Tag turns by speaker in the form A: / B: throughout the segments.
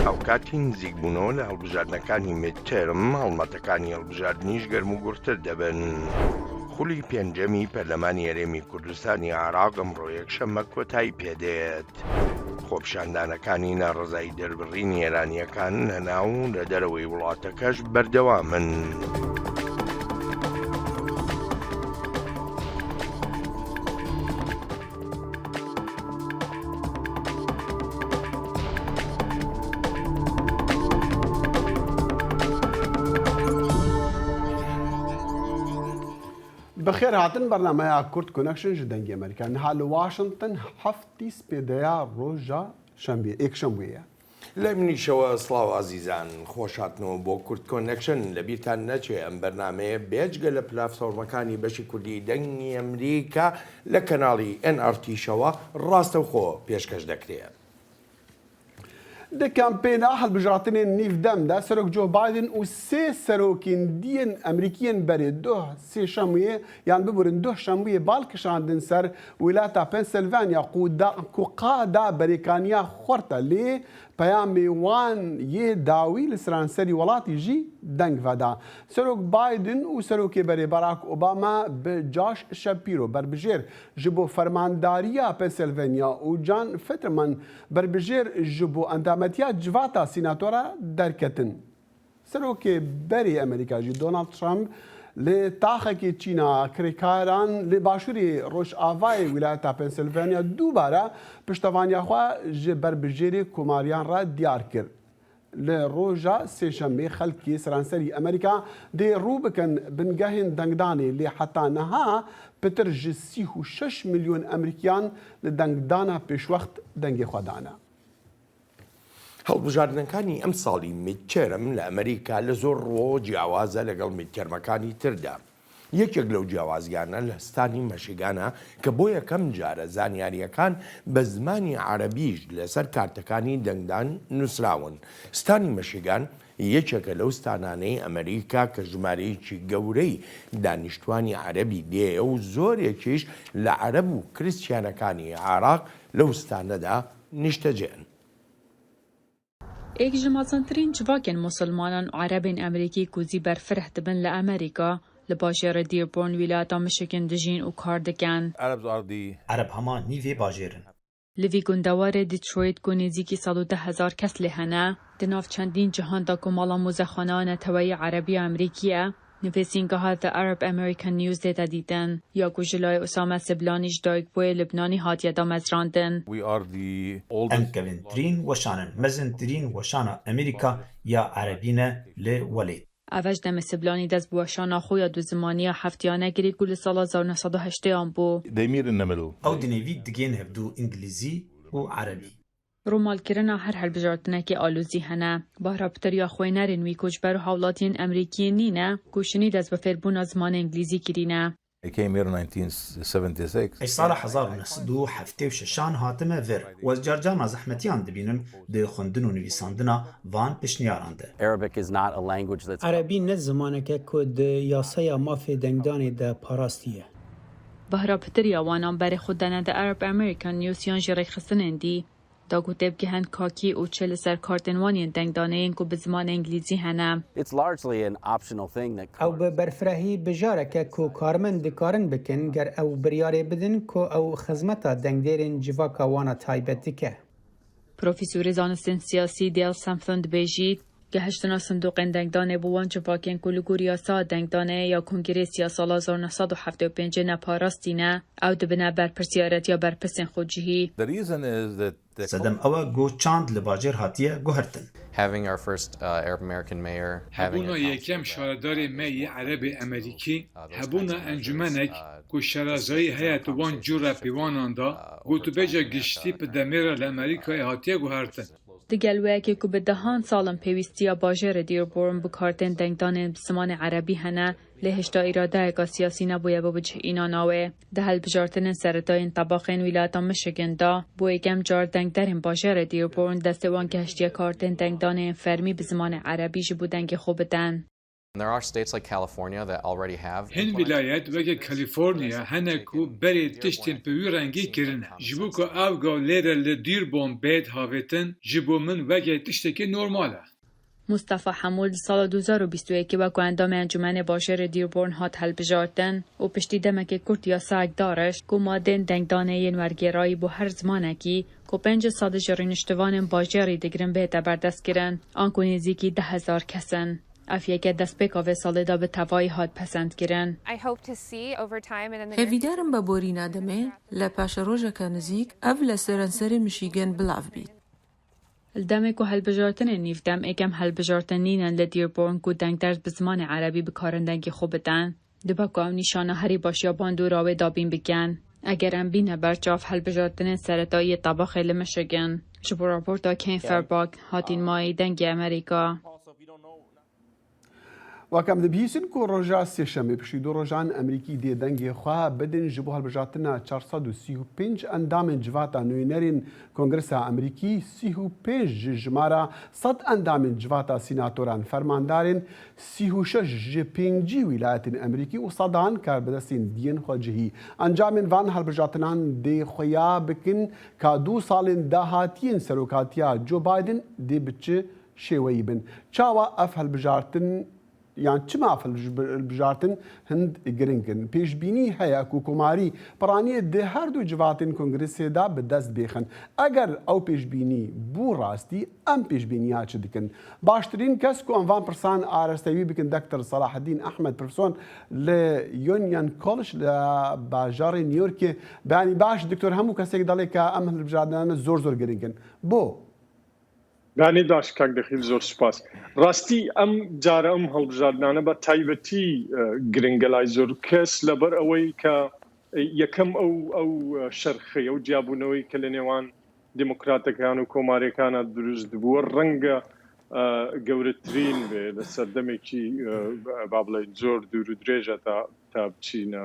A: هاوکاتی نزیکبوونەوە لە هەڵبژاردنەکانی میدتێرم، هەڵمەتەکانی هەڵبژاردنیش گەرموگوڕتر دەبن. خولی پێنجەمی پەرلەمانی هەرێمی کوردستانی عێراق ئەمڕۆ یەکشەممە کۆتایی پێدێت. خۆپیشاندانەکانی ناڕەزایی دەربڕینی ئێرانییەکان لە ناو و لە دەرەوەی وڵاتەکەش بەردەوامن.
B: بەخێر هاتن بەرنامەیا کورد کۆنەکشن ji دەنگی ئەمریکا niha li Washington heftî spêdeya roja şembê êkşembûyê ye.
A: لای منیشەوە سڵاو ئازیزان، خۆش هاتنەوە بۆ کورد کۆنێکشن، لەبیرتان نەچێ ئەم بەرنامەیە بێجگە لە پلاتفۆرمەکانی بەشی کوردی دەنگی ئەمریکا لە کەناڵی ئێن ئاڕ تیشەوە ڕاستەوخۆ پێشکەش دەکرێ.
B: Di kampêna hilbijartinên nîvdem de Serok Joe Biden û sê serokên diyên Amerîkî yên berê duh sêşemûyê yan biborin duh şemûyê bal kişandin ser wîlata Pennsylvania ku qada berêkaniya xurt e lê peyamê wan yê dawî li seranserî welatî jî deng veda. Serok Biden û Serokê berê Barack Obama bi Josh Shapiro berbijêr ji bo fermandariya Pennsylvania û John Fetterman Berbijêr ji bo endametiya civata sînatora derketin. Serokê berê Amerîka jî Donald Trump li taxekê çîna kirêkaran li başûrê rojavayê wîlayeta Pennsylvania dubare piştevaniya xwe ji berbijêrê komariyan re diyar kir. Li roja sêşemê xelkê seranserî Amerîka dê rû bikin bingehên dengdanê lê heta niha pitir ji 36 milyon Amerîkiyan li dengdana pêşwext dengê xwe dane.
A: هەڵبژاردنەکانی ئەمساڵی میدتێرم لە ئەمەریکا لە زۆر ڕووەوە جیاوازە لەگەڵ میدتێرمەکانی تردا. یەکێک لەو جیاوازیانە لە ستانی مەشیگانە کە بۆ یەکەم جارە زانیارییەکان بە زمانی عەرەبیش لەسەر کارتەکانی دەنگدان نووسراون. ستانی مەشیگان یەکێکە لەو ستانانەی ئەمەریکا کە ژمارەیەکی گەورەی دانیشتوانی عەرەبی لێیە و زۆرێکیش لە عەرەب و کریستیانەکانی عێراق لەو ستانەدا نیشتەجێن.
C: Êk ji mezintirîn civakên musulmanan û erebên Amerîkî ku zî berfireh dibin li Amerîka, li bajarê Dearborn wîlayeta Michigan dijîn û kar dikin.
D: Ereb hema nîvê bajêr in.
C: Li vî gundewarê Detroit ku nêzîkî 110,000 kes lê hene, di nav çendîn cihan de ku mala Muzexaneya Neteweyî Erebî ya Amerîkî ye, Nivîsîngeha The Arab American News tê te dîtin, ya ku ji layê Usame Siblanî ji dayikbûyê Libnanî hatiye damezrandin.
D: Em kevintirîn weşan in, mezintirîn weşana Amerîka ya Erebî ne li welêt.
C: Ev ji demê Siblanî dest bi weşana xwe ya duzimanî ya hefteyane kirî ku li sala 1980 an bû.
D: Ew di nêvî digên hevdu Îngilîzî û Erebî.
C: Rûmalkirina her hilbijartinekê alozî hene. Bahra pitir ya xwênerên wî koçber û hawlatiyên Emrîkiyê nîne ku şinî dest bi fêrbûna zimanê Îngilîzî kirîne.
D: Ez sala 1976 an hatime vir û ez carcarna zehmetiyan dibînim di xwendin û nivîsandina van pêşniyaran de.
E: Erebî ne zimanek e ku di yasaya mafê dengdanê de parastî ye.
C: Bahra pitir ya wanan berê xwe dane The Arab American News yan jî rêkxistinên dî da ku têbigihin ka kî û çi li ser kartên wan yên dengdanê yên ku bi zimanê Îngilîzî hene.
E: Ew bi berfirehî bijarek e ku karmend dikarin bikin ger ew biryarê bidin ku ew xizmeta dengdêrên civaka wan a taybet dike.
C: Profesorê zanistên siyasî Dale Sampson dibêjît, Gehiştina sindoqên dengdanê bo wan civakên ku li gor yasaya dengdanê ya Kongresî ya sala 1975 ê neparastî ne, ew dibine berpirsiyaretiya berpirsên xwecihî.
D: Sedem ew e ku çand li bajêr hatiye guhertin.
F: Hebûna yekem şaredarê me yê erebê Emerîkî, hebûna encûmenek ku şarezayî heye di wan cure pêwanan de, gotûbêja giştî bi demê re li Amerîkayê hatiye guhertin.
C: Digel wê yekê ku bi dehan sal in pêwîstiya bajarê Dearborn bi kartên dengdanên bi zimanê erebî hene, lê hişta îradeyeka siyasî nebûye bo bicihînana wê. Di hilbijartinên seretayên tebaxên wîlayeta Michigan de bo yekem car dengderên bajarê Dearborn destê wan gehiştiye kartên dengdanê yên fermî bi zimanê erebî ji bo dengê xwe bidin.
F: Hin wîlayet weke Kalîforniya hene ku berê tiştên bi wî rengî kirine. Ji bo ku ev gav lêre li Dearborn bêt havêtin ji bo min weke tiştekî normal e.
C: Mustafa Hemûl di sala 2021 weke endamê Encûmenê Bajêrê Dearborn hat hilbijartin û piştî demekê kurt yasayek darişt ku madên dengdanê yên wergêrayî bo her zimanekî ku 500 ji rûniştivanên bajêrî digirin bête berdestkirin anku nêzîkî 10,000 kes in. Ev yeke destpêka vê salê de bi tevayî hat pesendkirin.
G: Hêvîdar im بە borîna demê li paşerojeke nizîk ev li seranserê Michigan bilav bît.
C: Li demê ku hilbijartinên nîvdem êkem hilbijartin nînin li Dearborn ku dengder bi zimanê erebî bikarin dengê xwe bidin, dibe ku ew nîşana herî baş ya bandora wê dabîn bikin. Eger em bîne ber çav hilbijartinên seretayî yê tebaxê li Michigan. Ji bo raporta Kane Fairback, Hatîn Mayî, Dengê Amerîka.
B: Wek em dibihîsin ku roja sêşemê piştî du rojan Amerîkî dê dengê xwe bidin ji bo hilbijartina 435 endamên civata nûnerên Kongresa Amerîkî, 35 ji jimara sed endamên civata sînatoran, fermandarên 36 ji 50 wîlayetên Amerîkî û sedan karbidestên diyên xwecihî. Encamên van hilbijartinan dê xuya bikin ka du salên dahatiyên serokatiya Joe Biden dê bi çi şêweyî bin. Çawa ev hilbijartin yan çima ev hilbijartin hind giring in? Pêşbînî heye ku Komarî piraniyê di her du civatên Kongresê de bi dest bêxin. Eger ew pêşbînî bû rastî, em pêşbîniya çi dikin? Baştirîn kes ku em van pirsan arestewî bikin Dektor Selahedîn Ehmed Pirson li Union College li bajarê New Yorkê. Beyanî baş Diktor hemû kesek delê ke em hilbijartinane zor zor giring in. Bo?
H: Beyanî baş kak Dexîl zor spas. Rastî em cara em هەڵبژاردنانە بە تایبەتی گرنگە لای زۆر کەس لەبەر ئەوەی کە یەکەم ئەو ئەو شەرخەی ئەو جیابوونەوەی کە لە نێوان دیموکراتەکان و کۆماریەکانە دروست بووە ڕەنگە گەورەترین بێ لە سەردەمێکی با بڵێن زۆر دوور و درێژە تا تا بچینە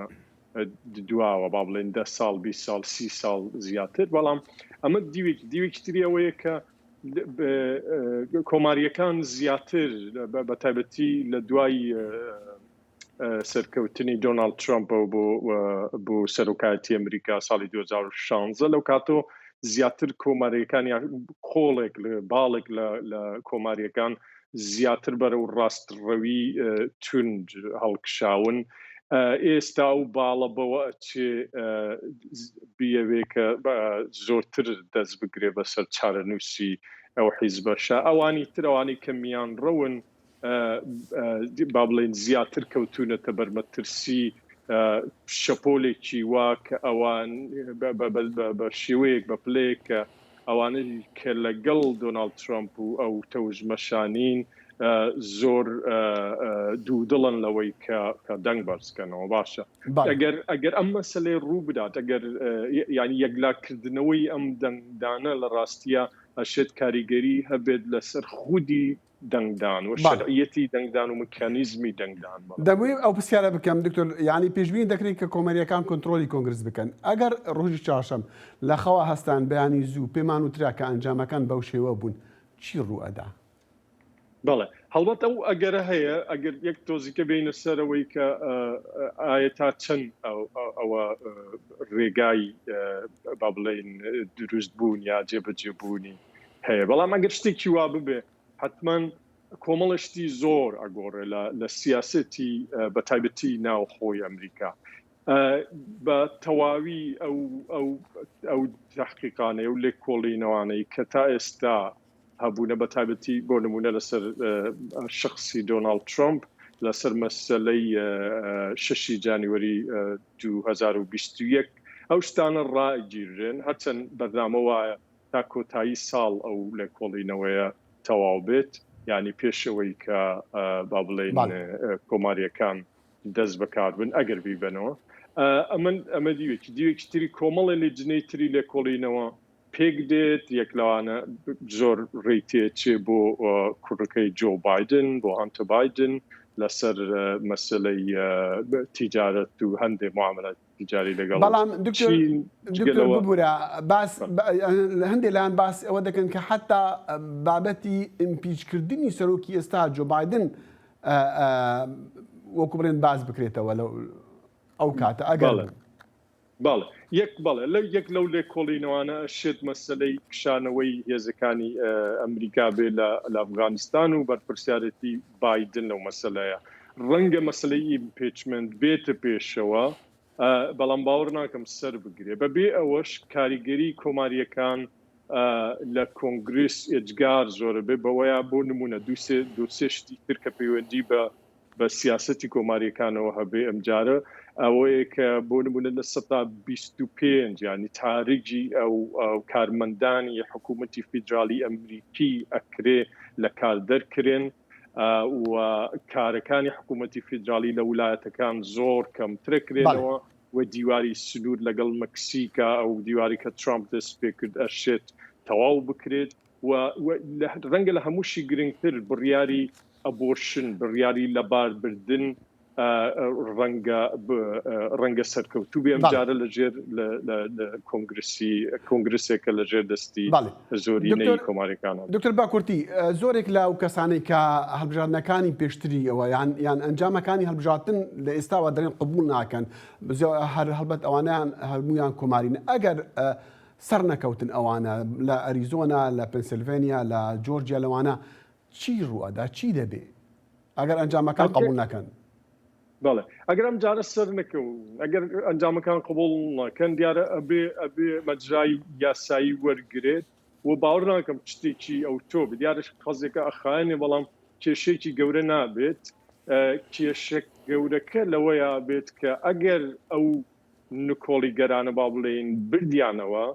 H: دواوە با بڵێن دە ساڵ 20 ساڵ سی ساڵ زیاتر بەڵام ئەمە دیوێکی دیوێکی تری ئەوەیە کە کۆماریەکان زیاتر بە تایبەتی لە دوای سەرکەوتنی دۆناڵد ترامپەوە بۆ بۆ سەرۆکایەتی ئەمریکا ساڵی 2016 لەو کاتۆ زیاتر کۆماریەکان یا قۆڵێک باڵێک لە کۆماریەکان زیاتر بەرەو ڕاستڕەوی توند هەڵکشاون ئێستا ئەو باڵە بەوە ئەچێ بیەوێ کە زۆرتر دەست بگرێ بەسەر چارەنووسی ئەو حیزبەشە ئەوانی تر ئەوانی کە میانڕەون با بڵێن زیاتر کەوتونەتە بەر مەترسی شەپۆلێکی وا کە ئەوان بە شێوەیەک بە پلەیەک کە ئەوانەی کە لەگەڵ دۆناڵد ترامپ و ئەو تەوژمەشانین زۆر دوودڵن لەوەی کە دەنگ بەرزکەنەوە باشە ئەگەر ئەگەر ئەم مەسلەی ڕوو بدات ئەگەر ینی یەکلاکردنەوەی ئەم دەنگدانە لە ڕاستیە ئەشێت کاریگەری هەبێت لەسەر خودی دەنگدان و شەرعیەتی دەنگدان و مکانیزمی دەنگدان.
B: دەمویست ئەو پرسیارە بکەم دکتۆر یانی پێشبینی دەکرێت کە کۆمەریەکان کۆنترۆلی کۆنگرس بکەن ئەگەر ڕۆژی چوارشەم لە خەوا هەستان بەیانی زوو پێمان وترا کە ئەنجامەکان بەو شێوە بوون چی ڕوو ئەدا؟
H: بەڵێ هەڵبەت ئەو ئەگەرە هەیە ئەگەر یەک تۆزیکە بێینە سەرەوەی کە ئایا تا چەند ئەوە ڕێگای با بڵێین دروست بوون یا جێبەجێ بوونی هەیە بەڵام ئەگەر شتێکی وا ببێ حتمما کۆمەڵە شتی زۆر ئەگۆڕێ لە سیاستی بە تایبەتی ناوخۆی ئەمریکا بە تەواوی ئەو ئەو ئەو تحقیقانەی و لێکۆڵینەوانەی کە تا ئێستا هەبوونە بە تایبەتی بۆ نمونە لەسەر شخصی دۆناڵد ترامپ لەسەر مەسەلەی شەشی جانیوەری 2021 ئەو شتانە ڕاگیرێن هەرچەند بەرنامە وایە تا کۆتایی ساڵ ئەو لێکۆڵینەوەیە تەواو بێت یانی پێش ئەوەی کە با بڵێین کۆماریەکان دەست بەکار بن ئەگەر بیبەنەوە ئەمن ئەمە دیوێکی دیوێکی تری کۆمەڵێ لیجنەی تری لێکۆڵینەوە پێک دێت یەک لەوانە زۆر ڕێی تێچێ بۆ کوڕەکەی جۆ بایدن بۆ هانتە بایدن لەسەر مەسلەی تیجارەت و هەندێک معاملات تیجاری لەگەڵ
B: بەڵام دکتۆر دکتۆر ببورە باس هەندێک لایەن باس ئەوە دەکەن کە حتا بابەتی impeach کردنی سەرۆکی ئێستا جۆ بایدن. وەکو بڵێن باس بکرێتەوە لەو ئەو کاتە ئەگەر
H: بەڵێ یەک بەڵێ لە یەک لەو لێکۆڵینەوانە ئەشێت مەسەلەی کشانەوەی هێزەکانی ئەمریکا بێ لە لە ئەفغانستان و بەرپرسیارێتی بایدن لەو مەسەلەیە ڕەنگە مەسەلەی ئیمپیچمنت بێتە پێشەوە بەڵام باوەڕ ناکەم سەر بگرێ بەبێ ئەوەش کاریگەری کۆماریەکان لە کۆنگرس ئێجگار زۆرە بێ بەوەیە بۆ نمونە دووسێ دووسێ شتی تر کە پەیوەندی بە بە سیاسەتی کۆماریەکانەوە هەبێ ئەمجارە ئەوەیە کە بۆ نمونە لە سەتا 25 ینی تاریجی ئەو کارمەندانی حکوومەتی فیدرالی ئەمریکی ئەکرێ لە کار دەرکرێن و کارەکانی حکوومەتی فیدرالی لە ولایەتەکان زۆر کەمترەکرێنەوە و دیواری سنوور لەگەڵ مەکسیکا ئەو دیواری کە ترامپ دەست پێکرد ئەشێت تەواو بکرێت و ڕەنگە لە هەمووشی گرنگتر بڕیاری ئەبۆرشن، بڕیاری لەباربردن ڕەنگە ڕەنگە سەرکەوتوو بێ ئەمجارە لە ژێر لە کۆنگرسی کۆنگرسێکە لە ژێر دەستی زۆرینەی کۆماریەکانە.
B: دکتۆر بە کورتی زۆرێک لە ئەو کەسانەی کە هەڵبژاردنەکانی پێشتری ئەوە یان یان ئەنجامەکانی هەڵبژاردن لە ئێستاوە دەڵێن قبوڵ ناکەن هەر هەڵبەت ئەوانەیان هەموویان کۆمارین ئەگەر سەرنەکەوتن ئەوانە لە ئەریزۆنا، لە پەنسلڤێنیا، لە جۆرجیا لەوانە چی ڕووئەدا؟ چی دەبێ ئەگەر ئەنجامەکان قبوڵ نەکەن؟
H: بەڵێ ئەگەر ئەم جارە سەر نەکەون ئەگەر ئەنجامەکان قبوڵ نەکەن دیارە ئەبێ ئەبێ مەجرای یاسایی وەرگرێت و باوەڕ ناکەم شتێکی ئەو تۆ دیارە قەزێکە ئەخایەنێ بەڵام کێشەیەکی گەورە نابێت کێشە گەورەکە لەوەیە بێت کە ئەگەر ئەو نکۆڵیگەرانە با بڵێین بردیانەوە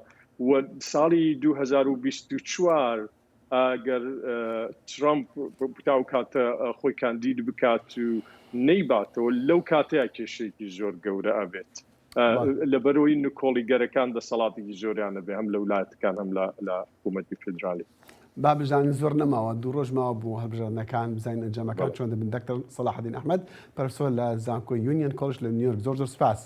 H: و ساڵی 2024 ئەگەر ترامپ تا ئەو کاتە خۆی کاندید بکات و نەیباتەوە لەو کاتەیە کێشەیەکی زۆر گەورە ئەبێت لەبەرەوەی نکۆڵیگەرەکان دەسەڵاتێکی زۆریان نەبێ هەم لە ولایەتەکان هەم لە حکوومەتی فیدرالی.
B: با بزانین زۆر نەماوە دوو ڕۆژ ماوە بۆ هەڵبژاردنەکان بزانین ئەنجامەکان چۆن دەبن دەکتەر سەڵاحەدین ئەحمەد پرۆفسۆر لە زانکۆی یونیەن کۆلج لە نیویۆرک زۆر زۆر سپاس.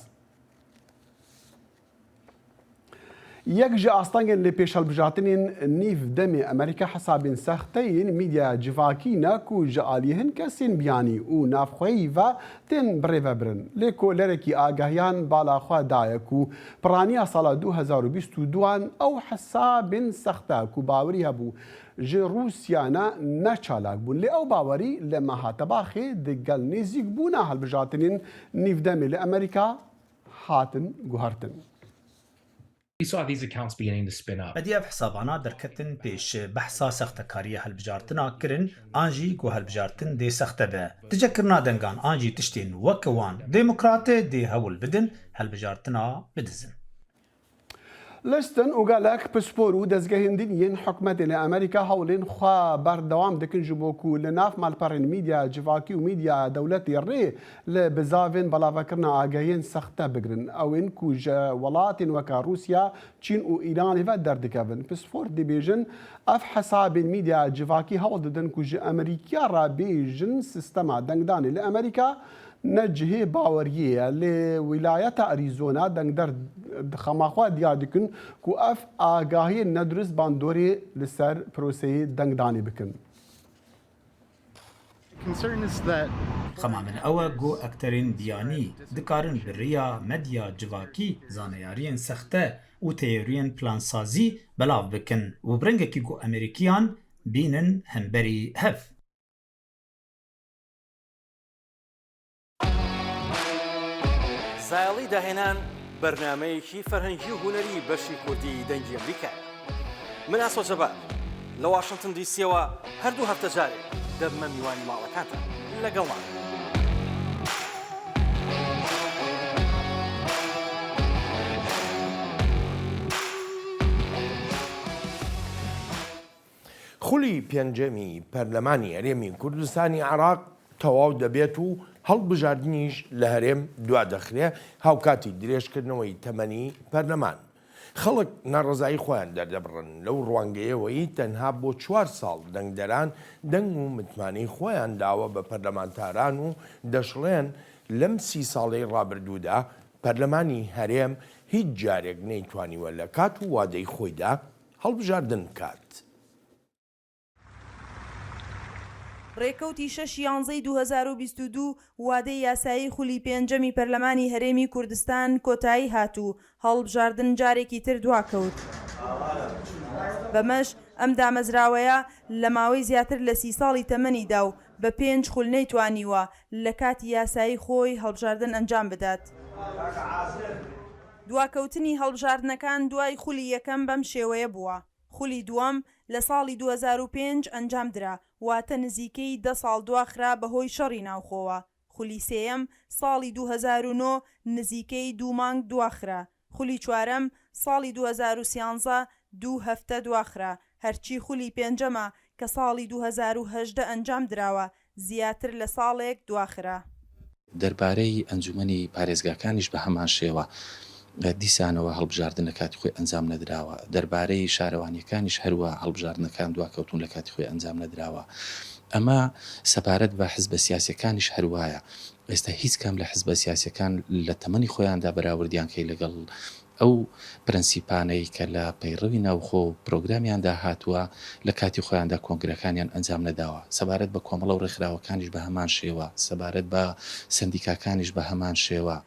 B: یەک ji astengên li pêş hilbijartinên nîv demê Amerîka hesabên sexteyên mîdyaya civakî ne ku ji aliyê hin kesên biyanî û navxweyî ve tên birêvebirin. Lê kolerekî agahiyan bala xwe daye ku Piraniya sala 2022 an ew hesabên sexte ku bawerî hebû ji Rûsya ne ne çalak bûn. Lê ew bawerî li meha Tebaxê di gel nêzîkbûna hilbijartinên nîvdemê li Amerîka hatin guhertin.
D: Edî ev hesabana derketin pêş behsa sextekariya hilbijartina kirin an jî ku hilbijartin dê sexte be. Ticekirina dengan an jî tiştên weke wan demokrat dê hewl bidin hilbijartina bidizin.
B: Liston û gelek pispor û dezgehên din yên hikûmetê li Amerîka hewlên xwe berdewam dikin ji bo ku li nav malperên mîdyaya civakî û mîdyaya dewletê rê li bizavên belavekirina agahiyên sexte bigirin, ewên ku ji welatên weke Rûsya, Çîn û Îranê ve derdikevin. Pispor dibêjin ev hesabên mîdyaya civakî hewl didin ku ji Amerîkiya re bêjin sîstema dengdanê li Amerîka ne cihê baweriyê ye. Lê wîlayeta Arîzona dengder di xema xwe diyar dikin ku ev agahiyên nedurist bandorê li ser proseyê dengdanê bikin.
D: Xema min ew e ku akterên biyanî dikarin bi riya medya civakî zaneyariyên sexte û teoriyên plansazî belav bikin û bi rengekî ku Amerîkiyan bînin hemberî hev.
I: زایەڵی داهێنان بەرنامەیەکی فەرهەنگی و هونەری بەشی کوردی دەنگی ئەمریکایە. من ئاسۆ جەبار لە واشنتن دیسیەوە هەردوو هەفتە جارێک دەبمە میوانی ماڵەکانتان لەگەڵمان.
A: خولی پێنجەمی پەرلەمانی هەرێمی کوردستانی عێراق تەواو دەبێت و هەڵبژاردنیش لە هەرێم دوادەخرێ هاوکاتی درێژکردنەوەی تەمەنی پەرلەمان. خەڵک ناڕەزایی خۆیان دەردەبڕن لەو ڕوانگەیەوەی تەنها بۆ چوار ساڵ دەنگدەران دەنگ و متمانەی خۆیان داوە بە پەرلەمانتاران و دەشڵێن لەم سی ساڵەی ڕابردوودا پەرلەمانی هەرێم هیچ جارێک نەیتوانیوە لە کات و وادەی خۆیدا هەڵبژاردن بکات.
J: ڕێکەوتی شەش یانزەی 2022 وادەی یاسایی خولی پێنجەمی پەرلەمانی هەرێمی کوردستان کۆتایی هات و هەڵبژاردن جارێکی تر دواکەوت. بەمەش ئەم دامەزراوەیە لە ماوەی زیاتر لە سی ساڵی تەمەنیدا و بە پێنج خول نەیتوانیوە لە کاتی یاسایی خۆی هەڵبژاردن ئەنجام بدات. دواکەوتنی هەڵبژاردنەکان دوای خولی یەکەم بەم شێوەیە بووە، خولی دووەم لە ساڵی 2005 ئەنجامدرا، واتە نزیکەی دە ساڵ دواخرا بەهۆی شەڕی ناوخۆوە، خولی سێیەم ساڵی 2009 نزیکەی دوو مانگ دواخرا، خولی چوارەم ساڵی 2013 دوو هەفتە دواخرا، هەرچی خولی پێنجەمە کە ساڵی 2018 ئەنجامدراوە زیاتر لە ساڵێک دواخرا.
K: دەربارەی ئەنجومەنی پارێزگاکانیش بە هەمان شێوە دیسانەوە هەڵبژاردن لە کاتی خۆی ئەنجام نەدراوە، دەربارەی شارەوانییەکانیش هەروا هەڵبژاردنەکان دواکەوتوون لە کاتی خۆی ئەنجام نەدراوە. ئەمە سەبارەت بە حزبە سیاسییەکانیش هەروایە. ئێستا هیچ کام لە حزبە سیاسییەکان لە تەمەنی خۆیاندا بەراوردیان کەی لەگەڵ ئەو پرەنسیپانەی کە لە پەیڕەوی ناوخۆ و پرۆگرامیاندا هاتووە لە کاتی خۆیاندا کۆنگرەکانیان ئەنجام نەداوە. سەبارەت بە کۆمەڵە و ڕێکخراوەکانیش بە هەمان شێوە، سەبارەت بە سەندیکاکانیش بە هەمان شێوە.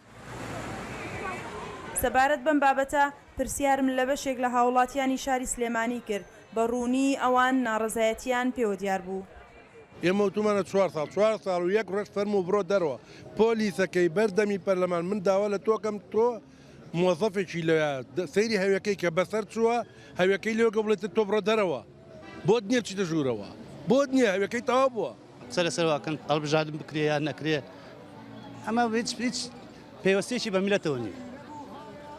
J: سەبارەت بەم بابەتە پرسیارم لە بەشێک لە هاوڵاتیانی شاری سلێمانی کرد، بە ڕوونی ئەوان ناڕەزایەتیان پێوە دیار بوو.
L: ئێمە وتومانە چوار ساڵ، چوار ساڵ و یەک ڕۆژ فەرموو بڕۆ دەرەوە. پۆلیسەکەی بەر دەمی پەرلەمان من داوا لە تۆ کەم تۆ مۆزەفێکی لەوێ سەیری هەوێکەی کە بەسەر چووە هەوێکەی لێوە بڵێت تۆ بڕۆ دەرەوە بۆت نییە بچیتە ژوورەوە بۆت نییە هەوێکەی تەواو بووە. قسە لەسەر
M: واکەن هەڵبژاردن بکرێ یان نەکرێ ئەمە هیچ هیچ پەیوەستێکی بە میلەتەوە نییە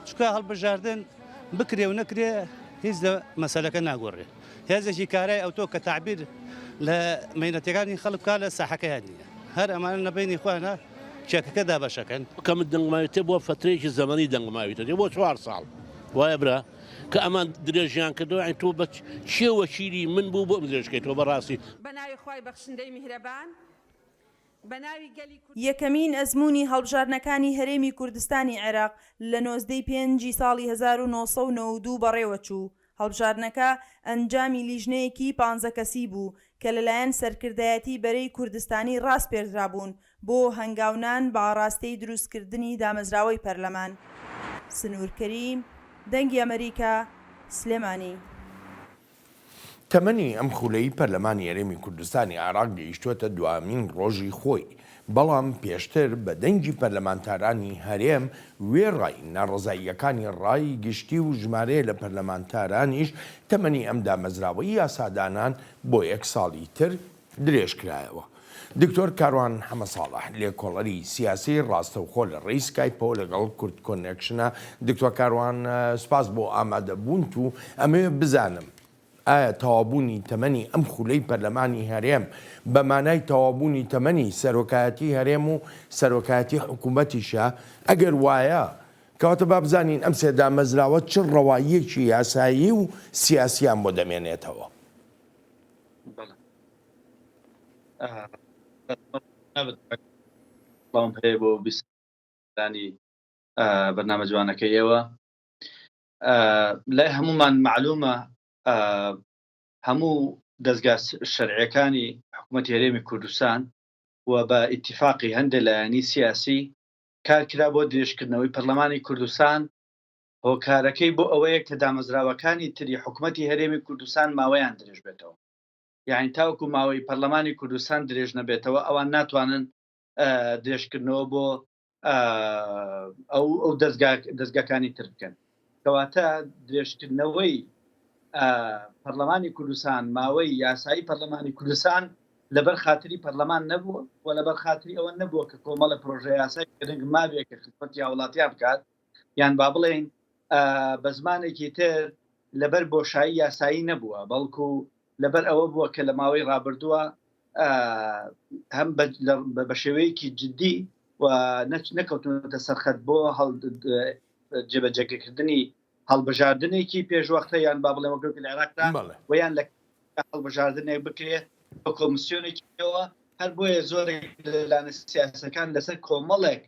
M: چونکە هەڵبژاردن بکرێ و نەکرێ هیچ لە مەسەلەکە ناگۆڕێ هێزێکی کارای ئەوتۆ کە تەعبیر لە مەینەتەکانی خەڵک بکا لە ساحەکەیان نییە هەر ئەمانە لە بەینی خۆیانە چەکەکە دابەشەکەن.
N: کە من دەنگ ماویتە بۆ فەترەیەکی زەمەنی دەنگ ماویتە بۆ چوار ساڵ وایە برا کە ئەمان درێژیان کردەوە یانی تۆ بە کێ وەکیلی من بوو بۆم درێژکەیتەوە بەڕاستی.
O: بە ناوی خوای بەخشندەی میهرەبان.
J: یەکەمین ئەزموونی هەڵبژاردنەکانی هەرێمی کوردستانی عێراق لە 19 ی پێنجی ساڵی 1992 بەڕێوەچوو، هەڵبژاردنەکە ئەنجامی لیژنەیەکی پانزە کەسی بوو کە لەلایەن سەرکردایەتی بەرەی کوردستانی ڕاسپێردرابوون بۆ هەنگاونان بە ئاڕاستەی دروستکردنی دامەزراوەی پەرلەمان. سنوور کەریم، دەنگی ئەمەریکا، سلێمانی.
A: تەمەنی ئەم خولەی پەرلەمانی هەرێمی کوردستانی عێراق گەیشتووەتە دوامین ڕۆژی خۆی، بەڵام پێشتر بە دەنگی پەرلەمانتارانی هەرێم وێڕای ناڕەزاییەکانی ڕای گشتی و ژمارەیە لە پەرلەمانتارانیش تەمەنی ئەم دامەزراوەی یاسادانان بۆ یەک ساڵی تر درێژکرایەوە. دکتۆر کاروان حەمەساڵح لێکۆڵەری سیاسی ڕاستەوخۆ لە ڕێی سکایپەوە لەگەڵ کوردکۆنێکشنە. دکتۆر کاروان سوپاس بۆ ئامادەبوونت و ئەمەوێ بزانم ئایا تەواوبوونی تەمەنی ئەم خولەی پەرلەمانی هەرێم بە مانای تەواوبوونی تەمەنی سەرۆکایەتی هەرێم و سەرۆکایەتی حکوومەتیشە؟ ئەگەر وایە کەواتە با بزانین ئەم سێ دامەزراوە چ ڕەواییەکی یاسایی و سیاسیان بۆ دەمێنێتەوە؟
P: سڵاوم هەیە بۆ بیستانی بەرنامە جوانەکەی ئێوە لای هەمومان معلومە هەموو دەستگا شەرعەکانی حکوومەتی هەرێمی کوردستان و بە ئیتفاقی هەندێک لایەنی سیاسی کار کرا بۆ درێژکردنەوەی پەرلەمانی کوردستان هۆکارەکەی بۆ ئەوەیە کە دامەزراوەکانی تری حکوومەتی هەرێمی کوردستان ماوەیان درێژ بێتەوە یعنی تاوەکو ماوەی پەرلەمانی کوردستان درێژ نەبێتەوە ئەوان ناتوانن درێژکردنەوە بۆ ئەو ئەو دەستگاکانی تر بکەن کەواتە درێژکردنەوەی پەرلەمانی کوردستان ماوەی یاسایی پەرلەمانی کوردستان لەبەر خاتری پەرلەمان نەبووە و لەبەر خاتری ئەوە نەبووە کە کۆمەڵە پرۆژە یاسای گرنگ مابێ کە خزمەتی هاوڵاتیان بکات یان با بڵێین بە زمانێکی تر لەبەر بۆشایی یاسایی نەبووە بەڵکو لەبەر ئەوە بووە کە لە ماوەی ڕابردووە هەم بە شێوەیەکی جددی و نەکەوتونەتە سەرخەت بۆ جێبەجێکردنی هەڵبژاردنێکی پێشوەختە یان با بڵێم وەک لە عێراقدا و یان لە هەڵبژاردنێک بکرێت بە کۆمسیۆنێکیەوە هەر بۆیە زۆرێک لە لایەنە سیاسەکان لەسەر کۆمەڵێک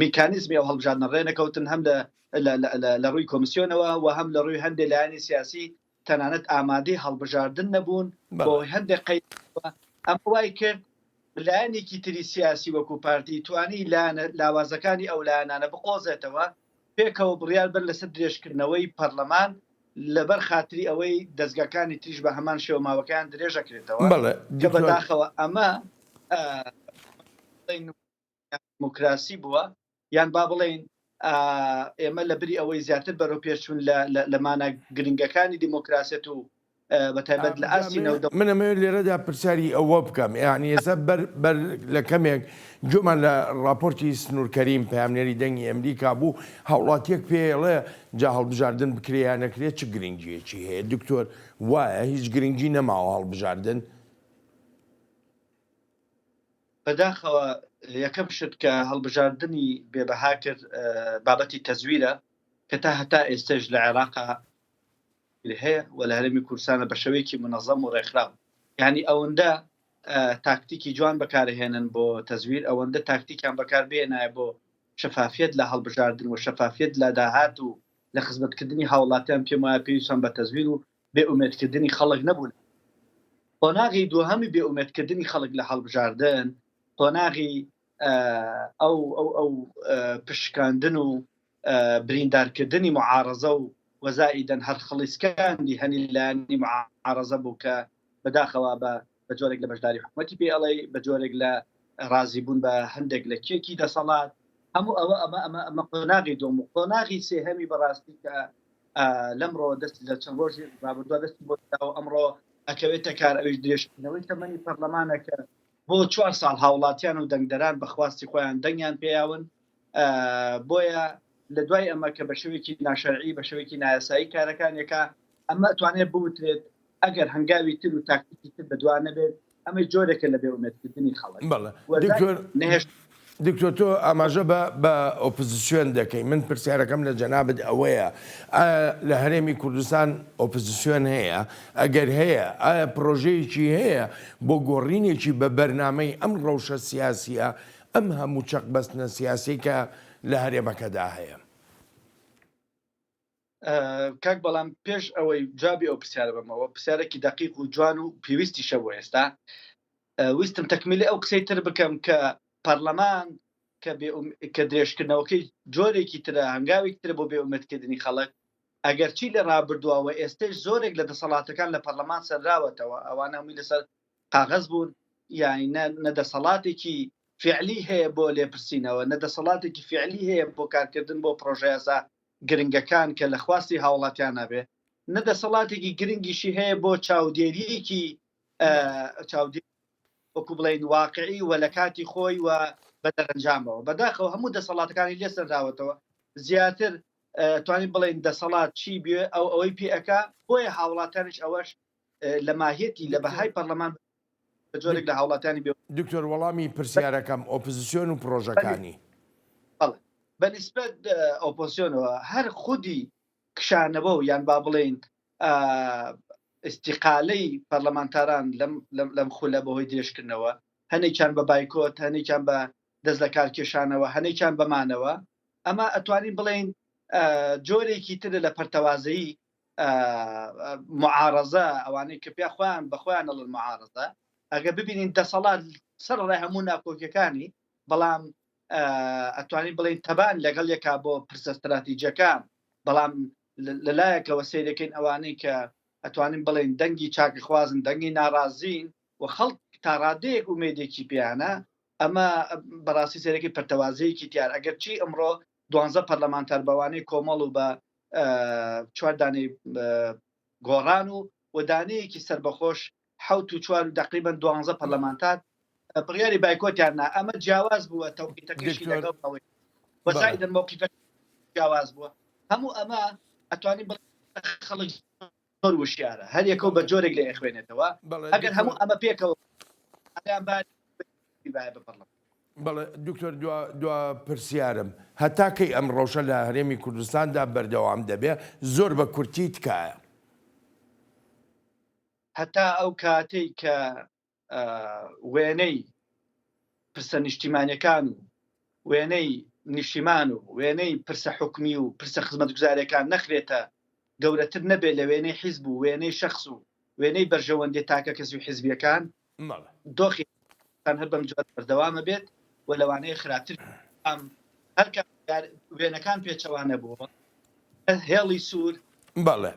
P: میکانیزمی ئەو هەڵبژاردنە ڕێنەکەوتن هەم لە لە ڕووی کۆمسیۆنەوە و هەم لە ڕووی هەندێک لایەنی سیاسی تەنانەت ئامادەی هەڵبژاردن نەبوون بۆ هەندێک قەیرانەوە ئەمە وای کرد. لایەنێکی تری سیاسی وەکو پارتی توانی لایەنە لاوازەکانی ئەو لایەنانە بقۆزێتەوە، پێکەوە بڕیار بەن لەسەر درێژکردنەوەی پەرلەمان لەبەر خاتری ئەوەی دەزگاکانی تریش بە هەمان شێوە ماوەکەیان درێژەکرێتەوە
A: بەڵێ
P: کە
A: دکتۆر.
P: بەداخەوە ئەمە بڵێین دیموکراسی بووە یان با بڵێین ئێمە لە بری ئەوەی زیاتر بەرەو پێشچوون لە مانا گرنگەکانی دیموکراسیەت و بە تایبەت لە ئاستی نێودەوڵەتی.
A: من ئەمەوێت لێرەدا پرسیاری ئەوە بکەم یانی ئێستا بەر بەر لە کەمێک گوێمان لە ڕاپۆرتی سنوور کەریم پەیامنێری دەنگی ئەمریکا بوو هاوڵاتیەک پێیەڵێ جا هەڵبژاردن بکرێ یا نەکرێ چ گرنگیەکی هەیە دکتۆر وایە هیچ گرنگی نەماوە هەڵبژاردن؟
P: بەداخەوە یەکەم شت کە هەڵبژاردنی بێ بەها کرد بابەتی تەزویرە کە تا هەتا ئێستەش لە عێراقا هەیە و لە هەرێمی کوردستانە بە شێوەیەکی منەزەم و ڕێکخراو یعنی ئەوەندە تاکتیکی جوان بەکارهێنن بۆ تەزویر ئەوەندە تاکتیکیان بەکار بێنایە بۆ شەفافیەت لە هەڵبژاردن و شەفافیەت لە داهات و لە خزمەتکردنی هاوڵاتیان پێم وایە پێویستان بە تەزویر و بێ ئومێدکردنی خەڵک نەبوون. قۆناغی دووهەمی بێ ئومێدکردنی خەڵک لە هەڵبژاردن قۆناغی ئەو ئەو ئەو پشکاندن و بریندارکردنی معارەزە و وەزائیدەن هەرخڵیسکاندی هەنی لایەنی معارەزە بوو کە بەداخەوە بە بە جۆرێک لە بەشداری حکومەتی پێ ئەڵێ بە جۆرێک لە ڕازیبوون بە هەندێک لە کێکی دەسەڵات هەموو ئەوە ئەمە ئەمە ئەمە قۆناغی دوم و قۆناغی سێهەمی بەڕاستی کە لەمڕۆ دەست لە چەند ڕۆژی ڕابردووە دەستی بۆ داوە ئەمڕۆ ئەکەوێتە کار ئەویش درێژکردنەوەی تەمەنی پەرلەمانە کە بۆ چوار ساڵ هاوڵاتیان و دەنگدەران بە خواستی خۆیان دەنگیان پێیاون بۆیە لە دوای ئەمە کە بە شێوەیەکی ناشەرعی بە شێوەیەکی نایاسایی کارەکانێکە ئەمە توانێت بوترێت ئەگەر هەنگاوی تر و تاکتیکی تر بەدوا نەبێت ئەمە جۆرێکە لە بێئومێدکردنی خەڵک
A: بەڵێ دکتۆر
P: نەهێشت
A: دکتۆر تۆ ئاماژە بە بە ئۆپزسیۆن دەکەی من پرسیارەکەم لە جەنابت ئەوەیە ئایا لە هەرێمی کوردستان ئۆپزسیۆن هەیە ئەگەر هەیە ئایا پرۆژەیەکی هەیە بۆ گۆڕینێکی بە بەرنامەی ئەم ڕەوشە سیاسیە ئەم هەموو چەق بەستنە سیاسی کە لە هەرێمەکەدا هەیە؟
P: کاک بەڵام پێش ئەوەی جوابی ئەو پرسیارە بەمەوە پرسیارێکی دەقیق و جوان و پێویستیشە بۆ ئێستا ویستم تەکمیلی ئەو قسەی تر بکەم کە پەرلەمان کە کە درێژکردنەوەکەی جۆرێکی ترە هەنگاوێکی ترە بۆ بێ ئومێدکردنی خەڵک ئەگەرچی لە ڕابردووە ئێستش زۆرێک لە دەسەڵاتەکان لە پەرلەمان سەنراوەتەوە ئەوانە هەمووی لەسەر قاغەز بوون یانی نە نە دەسەڵاتێکی فعلی هەیە بۆ لێپرسینەوە نە دەسەڵاتێکی فعلی هەیە بۆ کارکردن بۆ پرۆژەیاسا گرنگەکان کە لە خواستی هاوڵاتیان نابێ نە دەسەڵاتێکی گرنگیشی هەیە بۆ چاودێریەکی چاودێ وەکو بڵین واقعی و لە کاتی خۆی و بە دەرەنجامەوە بەداخەوە هەموو دەسەڵاتەکانی لێ سەنراوەتەوە زیاتر توانین بڵێن دەسەڵات چی بێ ئەو ئەوەی پێ ئەکا بۆیە هاوڵاتانیش ئەوەش لە ماهیەتی لە بەهای پەرلەمان بە جۆرێک لە هاوڵاتیانی بێ
A: دکتۆر وەڵامی پرسیارەکەم ئۆپزسیۆن و پرۆژەکانی.
P: بەڵێ بە نیسبەت ئۆپۆزسیۆنەوە هەر خودی کشانەوە و یان با بڵێین ئیستیقالەی پەرلەمانتاران لەم لەم خولە بەهۆی درێژکردنەوە هەنێکیان بە بایکۆت هەنێکیان بە دەست لە کار کێشانەوە هەنێکیان بەمانەوە ئەمە ئەتوانین بڵێین جۆرێکی ترە لە پەرتەوازەیی معارەزە ئەوانەی کە پیا خۆیان بە خۆیان ئەڵێن معارەزە ئەگەر ببینین دەسەڵات سەر ڕای هەموو ناکۆکیەکانی بەڵام ئەتوانین بڵێین تەبان لەگەڵ یەکا بۆ پرسە ستراتیجەکان بەڵام لەلایەکەوە سەیرەکەین ئەوانەی کە ئەتوانین بڵێین دەنگی چاکەخوازن دەنگی ناڕازین و خەڵک تا ڕادەیەک ئومێدێکی پێیانە ئەمە بەڕاستی سەیرەکەی پەرتەوازەیەکی دیار ئەگەر چی ئەمڕۆ دوانزە پەرلەمانتار بەوانەی کۆمەڵ و بە چوار دانەی گۆڕان و و دانەیەکی سربەخۆش حوت و چوار و دقریبن دوانزە پەرلەمانتار بڕیاری بایکۆتیان نا ئەمە جیاواز بووە تەوقیتەکەشی لەگەڵ ئەوەی وەزایدن مەوقیفە جیاواز بووە هەموو ئەمە ئەتوانین بڵێ خەڵک زۆر وشیارە هەر یەکەو بە جۆرێک لێ ئەخوێنێتەوە ئەگەر هەموو ئەمە پێکەوە
A: بەڵێ دکتۆر دوا دوا پرسیارم هەتا کەی ئەم ڕەوشە لە هەرێمی کوردستاندا بەردەوام دەبێ زۆر بە کورتی تکایە.
P: هەتا ئەو کاتەی کە وێنەی پرسە نیشتیمانیەکان و وێنەی نیشتیمان و وێنەی پرسە حکومی و پرسە خزمەتگوزاریەکان نەخرێتە گەورەتر نەبێت لە وێنەی حیزب و وێنەی شەخس و وێنەی بەرژەوەندیە تاکەکەسی و حیزبیەکان دۆخی. کوردستان هەر بەم جۆرە بەردەوامە بێت و لەوانەیە خراپتر بەڵام هەر کات وێنەکان پێچەوانە بووە هێڵی سوور
A: بەڵێ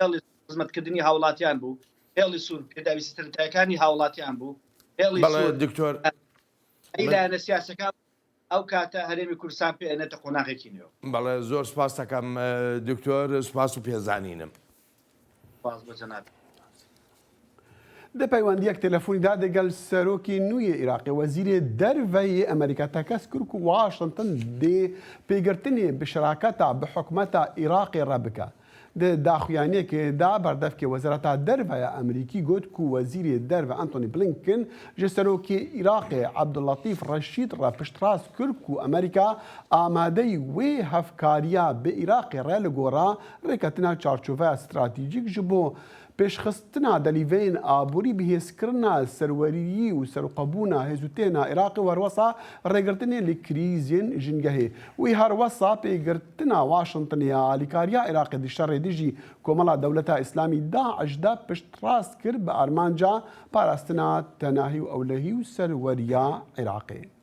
P: هێڵی خزمەتکردنی هاوڵاتیان بوو هێڵی سوور پێداویستی سەرەتایەکانی هاوڵاتیان بوو هێڵی
A: سوور دکتۆر
P: لایەنە سیاسەکان ئەو کاتە هەرێمی کوردستان پێ ئەنێتە قۆناغێکی نوێوە.
A: بەڵێ زۆر سپاست دەکەم دکتۆر سپاس و پێزانینم.
P: سپاس بۆ جەنابت.
B: Di peywendiyek telefonî de digel serokê nû yê Iraqê wezîrê derve yê Amerîka tekez kir ku Washington dê pêgirtinê bi şeraketa bi hikûmeta Iraqê re bike. Di daxuyaniyekê de berdevkê Wezareta Derve ya Amerîkî got ku Wezîrê Derve Antony Blinken ji Serokê Iraqê Abdullatîf Reşîd re piştrast kir ku Amerîka amadeyî wê hevkariya bi Iraqê re li gora rêketina çarçoveya stratejîk ji bo Pêşxistina delîveyên aborî, bihêzkirina serweriyî û serxwebûna hêz û têhna Iraqê û herwesa rêgirtinê li krîzên jîngehê. Wî herwesa pêgirtina Washingtonê ya alîkariya Iraqê di şerê dijî Komela Dewleta Îslamî DAIŞ de piştrast kir bi armanca parastina tenahî û ewlehî û serweriya Iraqê.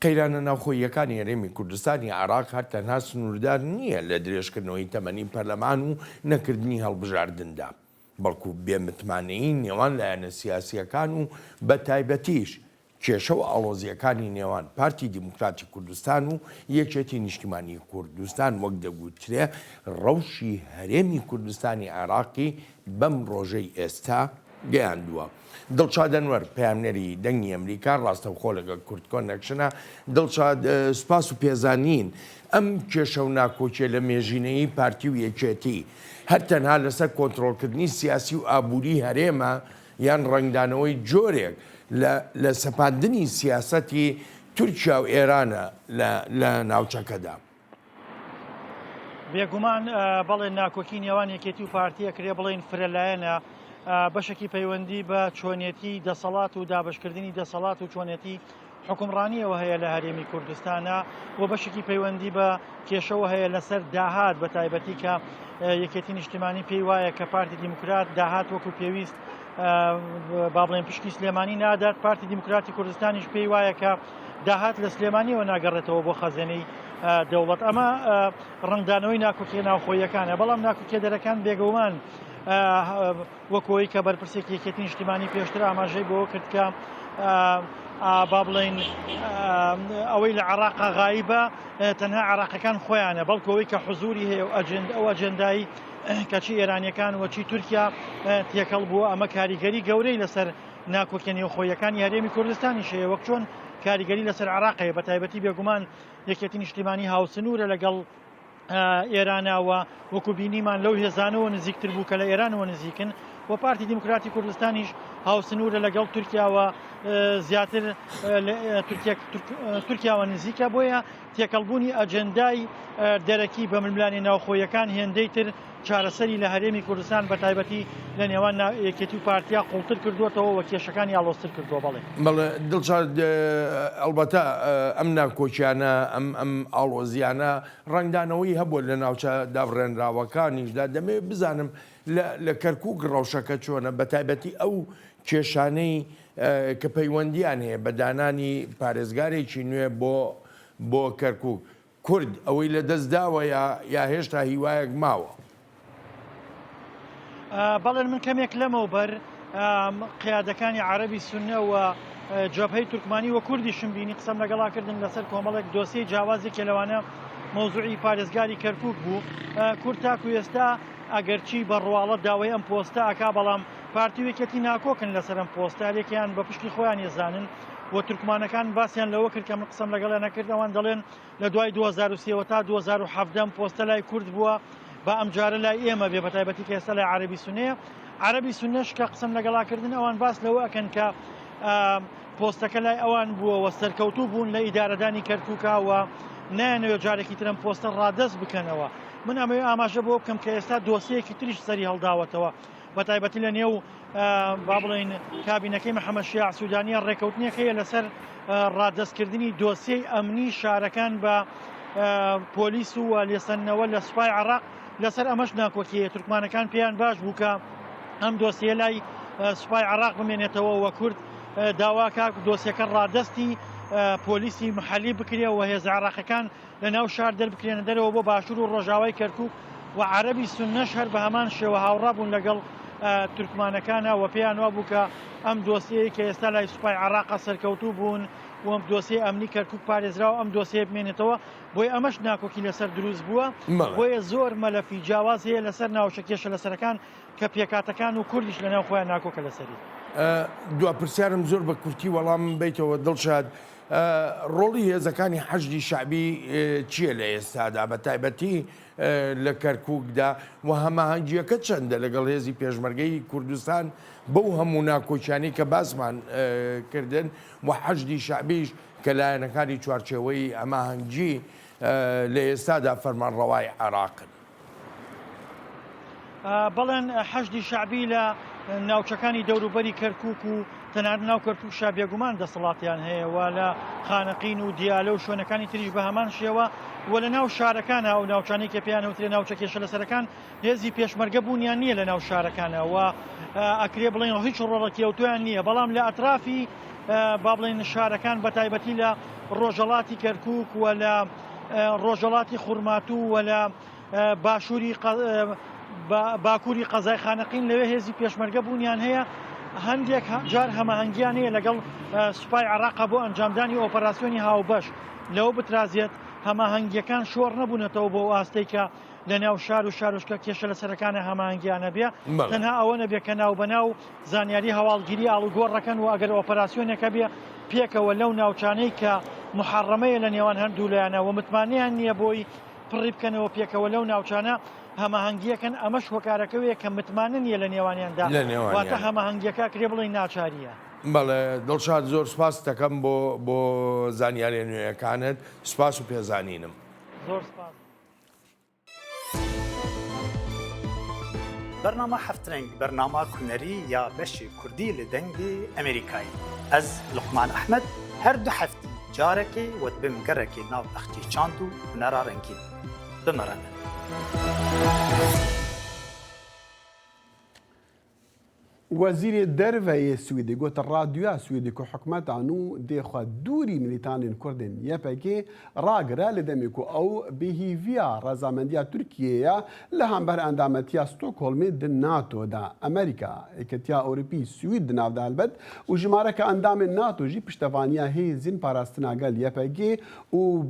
A: قەیرانە ناوخۆییەکانی هەرێمی کوردستانی عێراق هەر تەنها سنووردار نییە لە درێژکردنەوەی تەمەنی پەرلەمان و نەکردنی هەڵبژاردندا، بەڵکو بێ متمانەیی نێوان لایەنە سیاسییەکان و بە تایبەتیش کێشە و ئاڵۆزییەکانی نێوان پارتی دیموکراتی کوردستان و یەکێتی نیشتیمانی کوردستان وەک دەگوترێ ڕەوشی هەرێمی کوردستانی عێراقی بەم ڕۆژەی ئێستا گەیاندووە. دڵشاد ئەنوەر، پەیامنێری دەنگی ئەمریکا ڕاستەوخۆ لەگەڵ کوردکۆنێکشنە. دڵشاد، سوپاس و پێزانین. ئەم کێشە و ناکۆکیە لە مێژینەیی پارتی و یەکێتی هەر تەنها لەسەر کۆنترۆڵکردنی سیاسی و ئابووری هەرێمە یان ڕەنگدانەوەی جۆرێک لە لە سەپاندنی سیاسەتی تورکیا و ئێرانە لە لە ناوچەکەدا؟
Q: بێگومان بەڵێ ناکۆکی نێوان یەکێتی و پارتی ئەکرێ بڵێین فرەلایەنە بەشێکی پەیوەندی بە چۆنێتی دەسەڵات و دابشکردنی دەسەڵات و چۆنێتی حکومڕانیەوە هەیە لە هەرێمی کوردستانە و بەشێکی پەیوەندی بە کێشەوە هەیە لەسەر داهات بە تایبەتی کە یەکێتی نیشتیمانی پێی وایە کە پارتی دیموکرات داهات وەکو پێویست با بڵێن پشکی سلێمانی نادات پارتی دیموکراتی کوردستانیش پێی وایە کە داهات لە سلێمانیەوە ناگەڕێتەوە بۆ خەزێنەی دەوڵەت ئەمە ڕەنگدانەوەی ناکۆکیە ناوخۆیەکانە بەڵام ناکۆکیە دەرەکان بێگومان وەکۆی کە بەرپرسێکی یەکێتی نیشتیمانی پێشتر ئاماژەی بۆ کرد کە با بڵین ئەوەی لە عراقا غایبە تەنها عراقەکان خۆیانە بەڵکو ئەوەی کە حزوری هەیە و ئەجند ئەو ئەجندایی کەچی ئێرانیەکان وەچی تورکیا تێکەڵ بووە ئەمە کاریگەری گەورەی لەسەر ناکۆکیە نێوخۆییەکانی هەرێمی کوردستانیش هەیە وەک چۆن کاریگەری لەسەر عێراق هەیە بەتایبەتی بێگومان یەکێتی نیشتیمانی هاوسنوورە لەگەڵ ئێرانە و وەکو بینیمان لەو هێزانەوە نزیکتر بوو کە لە ئێرانەوە نزیکن و پارتی دیموکراتی کوردستانیش هاوسنوورە لەگەڵ تورکیاوە زیاتر تورکیاوە نزیکە بۆیە تێکەڵبوونی ئەجێندای دەرەکی بە ململانێ ناوخۆیەکان هێندەی تر چارەسەری لە هەرێمی کوردستان بە تایبەتی لە نێوان یەکێتی و پارتیا قوڵتر کردووەتەوە و کێشەکانی ئاڵۆزتر کردووە. بەڵێ.
A: بەڵێ دڵشاد، ئەڵبەتە ئەم ناکۆکیانە، ئەم ئەم ئاڵۆزیانە ڕەنگدانەوەی هەبووە لە ناوچە دابڕێنراوەکانیشدا، دەمەوێت بزانم لە لە کەرکووک ڕەوشەکە چۆنە، بە تایبەتی ئەو کێشانەی کە پەیوەندییان هەیە بە دانانی پارێزگارێکی نوێ بۆ بۆ کەرکووک، کورد ئەوەی لە دەست داوە یا یا هێشتا هیوایەک ماوە؟
Q: بەڵێ من کەمێک لەمەوبەر قیادەکانی عەرەبی سوننە و جەبهەی تورکمانی و کوردیشم بینی قسەم لەگەڵا کردن لەسەر کۆمەڵێک دۆسیەی جیاواز یەکێ لەوانە مەوزوعی پارێزگاری کەرکوک بوو کورد تاکو ئێستا ئەگەرچی بە ڕواڵەت داوای ئەم پۆستە ئەکا بەڵام پارتی و یەکێتی ناکۆکن لەسەر ئەم پۆستە هەرێکیان بە پشکی خۆیان یەزانن و تورکمانەکان باسیان لەوە کرد کە من قسەم لەگەڵیان نەکرد ئەوان دەڵێن لە دوای 2023 تا 2017 ئەم پۆستە لای کورد بووە با ئەم جارە لای ئێمە بێ بەتایبەتی کە ئێستا لای عەرەبی سونەیە عەرەبی سونەش کە قسەم لەگەڵا کردن ئەوان باس لەوە ئەکەن کە پۆستەکە لای ئەوان بووە و سەرکەوتوو بوون لە ئیدارەدانی کەرکووکا و نایانەوێت جارێکی ترم پۆستە ڕادەست بکەنەوە من ئەمەوێ ئاماژە بۆ بکەم کە ئێستا دۆسیەکی تریش سەری هەڵداوەتەوە بە تایبەتی لە نێو با بڵێین کابینەکەی محەممەد شیاع سوودانیە ڕێکەوتنێک هەیە لەسەر ڕادەستکردنی دۆسیەی ئەمنی شارەکان بە پۆلیس و لێسەندنەوە لە سوپای عراق لەسەر ئەمەش ناکۆکیە تورکمانەکان پێیان باش بوو کە ئەم دۆسیە لای سوپای عراق بمێنێتەوە و کورد داواکا دۆسیەکە ڕادەستی پۆلیسی محەلی بکرێ و هێزە عێراقیەکان لە ناو شار دەربکرێنە دەرەوە بۆ باشوور و ڕۆژاوای کەرکوک و عەرەبی سوننەش هەر بە هەمان شێوە هاوڕا بوون لەگەڵ تورکمانەکانە و پێیان وابوو کە ئەم دۆسیەیە کە ئێستا لای سوپای عێراقە سەرکەوتوو بوون و ئەم دۆسیەی ئەمنی کەرکوک پارێزراوە ئەم دۆسیەیە بمێنێتەوە بۆیە ئەمەش ناکۆکی لەسەر دروست بووە بۆیە زۆر مەلەفی جیاواز هەیە لەسەر ناوچە کێشە لەسەرەکان کە پێکهاتەکان و کوردیش لەناو خۆیان ناکۆکە لەسەری.
A: دوا پرسیارم زۆر بە کورتی وەڵامم بەیتەوە دڵشاد، ڕۆڵی هێزەکانی حەشدی شەعبی چییە لە ئێستادا بە تایبەتی لە کەرکوکدا و هەماهەنگییەکە چەندە لەگەڵ هێزی پێشمەرگەی کوردستان بەو هەموو ناکۆکیانەی کە باسمان کردن و حەشدی شەعبیش کە لایەنەکانی چوارچێوەی هەماهەنگی لە ئێستادا فەرمانڕەوای عێراقن؟
Q: بەڵێن حەشدی شەعبی لە ناوچەکانی دەوروبەری کەرکک و تەنانەت ناو کەرککشا بێگومان دەسەڵاتیان هەیە و لە خانەقین و دیالە و شوێنەکانی تریش بە هەمان شێوە و لە ناو شارەکانە ئەو ناوچانەی کە پێیان وترێ ناوچە کێشە لەسەرەکان هێزی پێشمەرگە بوونیان نییە لە ناو شارەکانە و ئەکرێ بڵێن هیچ ڕۆڵەکی ئەوتۆیان نییە بەڵام لە ئەترافی با بڵێن شارەکان بە تایبەتی لە ڕۆژەڵاتی کەرکک و لە ڕۆژەڵاتی خورماتوو و لە باشووری باکووری قەزای خانەقین لەوێ هێزی پێشمەرگە بوونیان هەیە هەندێک جار هەماهەنگیان هەیە لەگەڵ سوپای عراق بۆ ئەنجامدانی ئۆپەراسیۆنی هاوبەش لەوە بترازێت هەماهەنگیەکان شۆڕ نەبوونەتەوە بۆ ئاستەی کە لە ناو شار و شارۆچکە کێشە لەسەرەکانە هەماهەنگیان هەبێ تەنها ئەوە نەبێ کە ناوبەناو زانیاری هەواڵگیری ئاڵوگۆڕەکەن و ئەگەر ئۆپەراسیۆنێک هەبێ پێکەوە لەو ناوچانەی کە محەڕەمەیە لە نێوان هەردوو لایەنە و متمانەیان نییە بۆی پڕی بکەنەوە پێکەوە لەو ناوچانە هەماهەنگیەکەن ئەمەش هۆکارەکەوەیە کە متمانە نییە لە نێوانیاندا واتە هەماهەنگیەکە کرێ بڵێین ناچارییە.
A: بەڵێ دڵشاد زۆر سوپاست دەکەم بۆ بۆ زانیاریە نوێیەکانت سوپاس و پێزانینم.
Q: زۆر سوپاس.
D: بەرنامە هەفترەنگ بەرنامە هونەری یا بەشی کوردی لە دەنگی ئەمریکایی ئەز لوقمان ئەحمەد هەر دو هەفتی جارەکێ وە دبم گەرەکێ ناو بەخچی چاند و هونەرا رەنگین بمەرەنە.
B: Wezîrê Derve yê Swêdê got Radyoya Swêdê ku hikûmeta nû dê xwe dûrî milîtanên Kurdên YPG'ê ragire li demê ku ew bi hîviya rezamendiya Tirkiyeyê ye li hember endametiya Stockholmê di NATO de. Amerîka, Yekitiya Ewropî, Swêd di nav de helbet û jimareke endamên NATO jî piştevaniya Hêzên Parastina Gel, YPG, û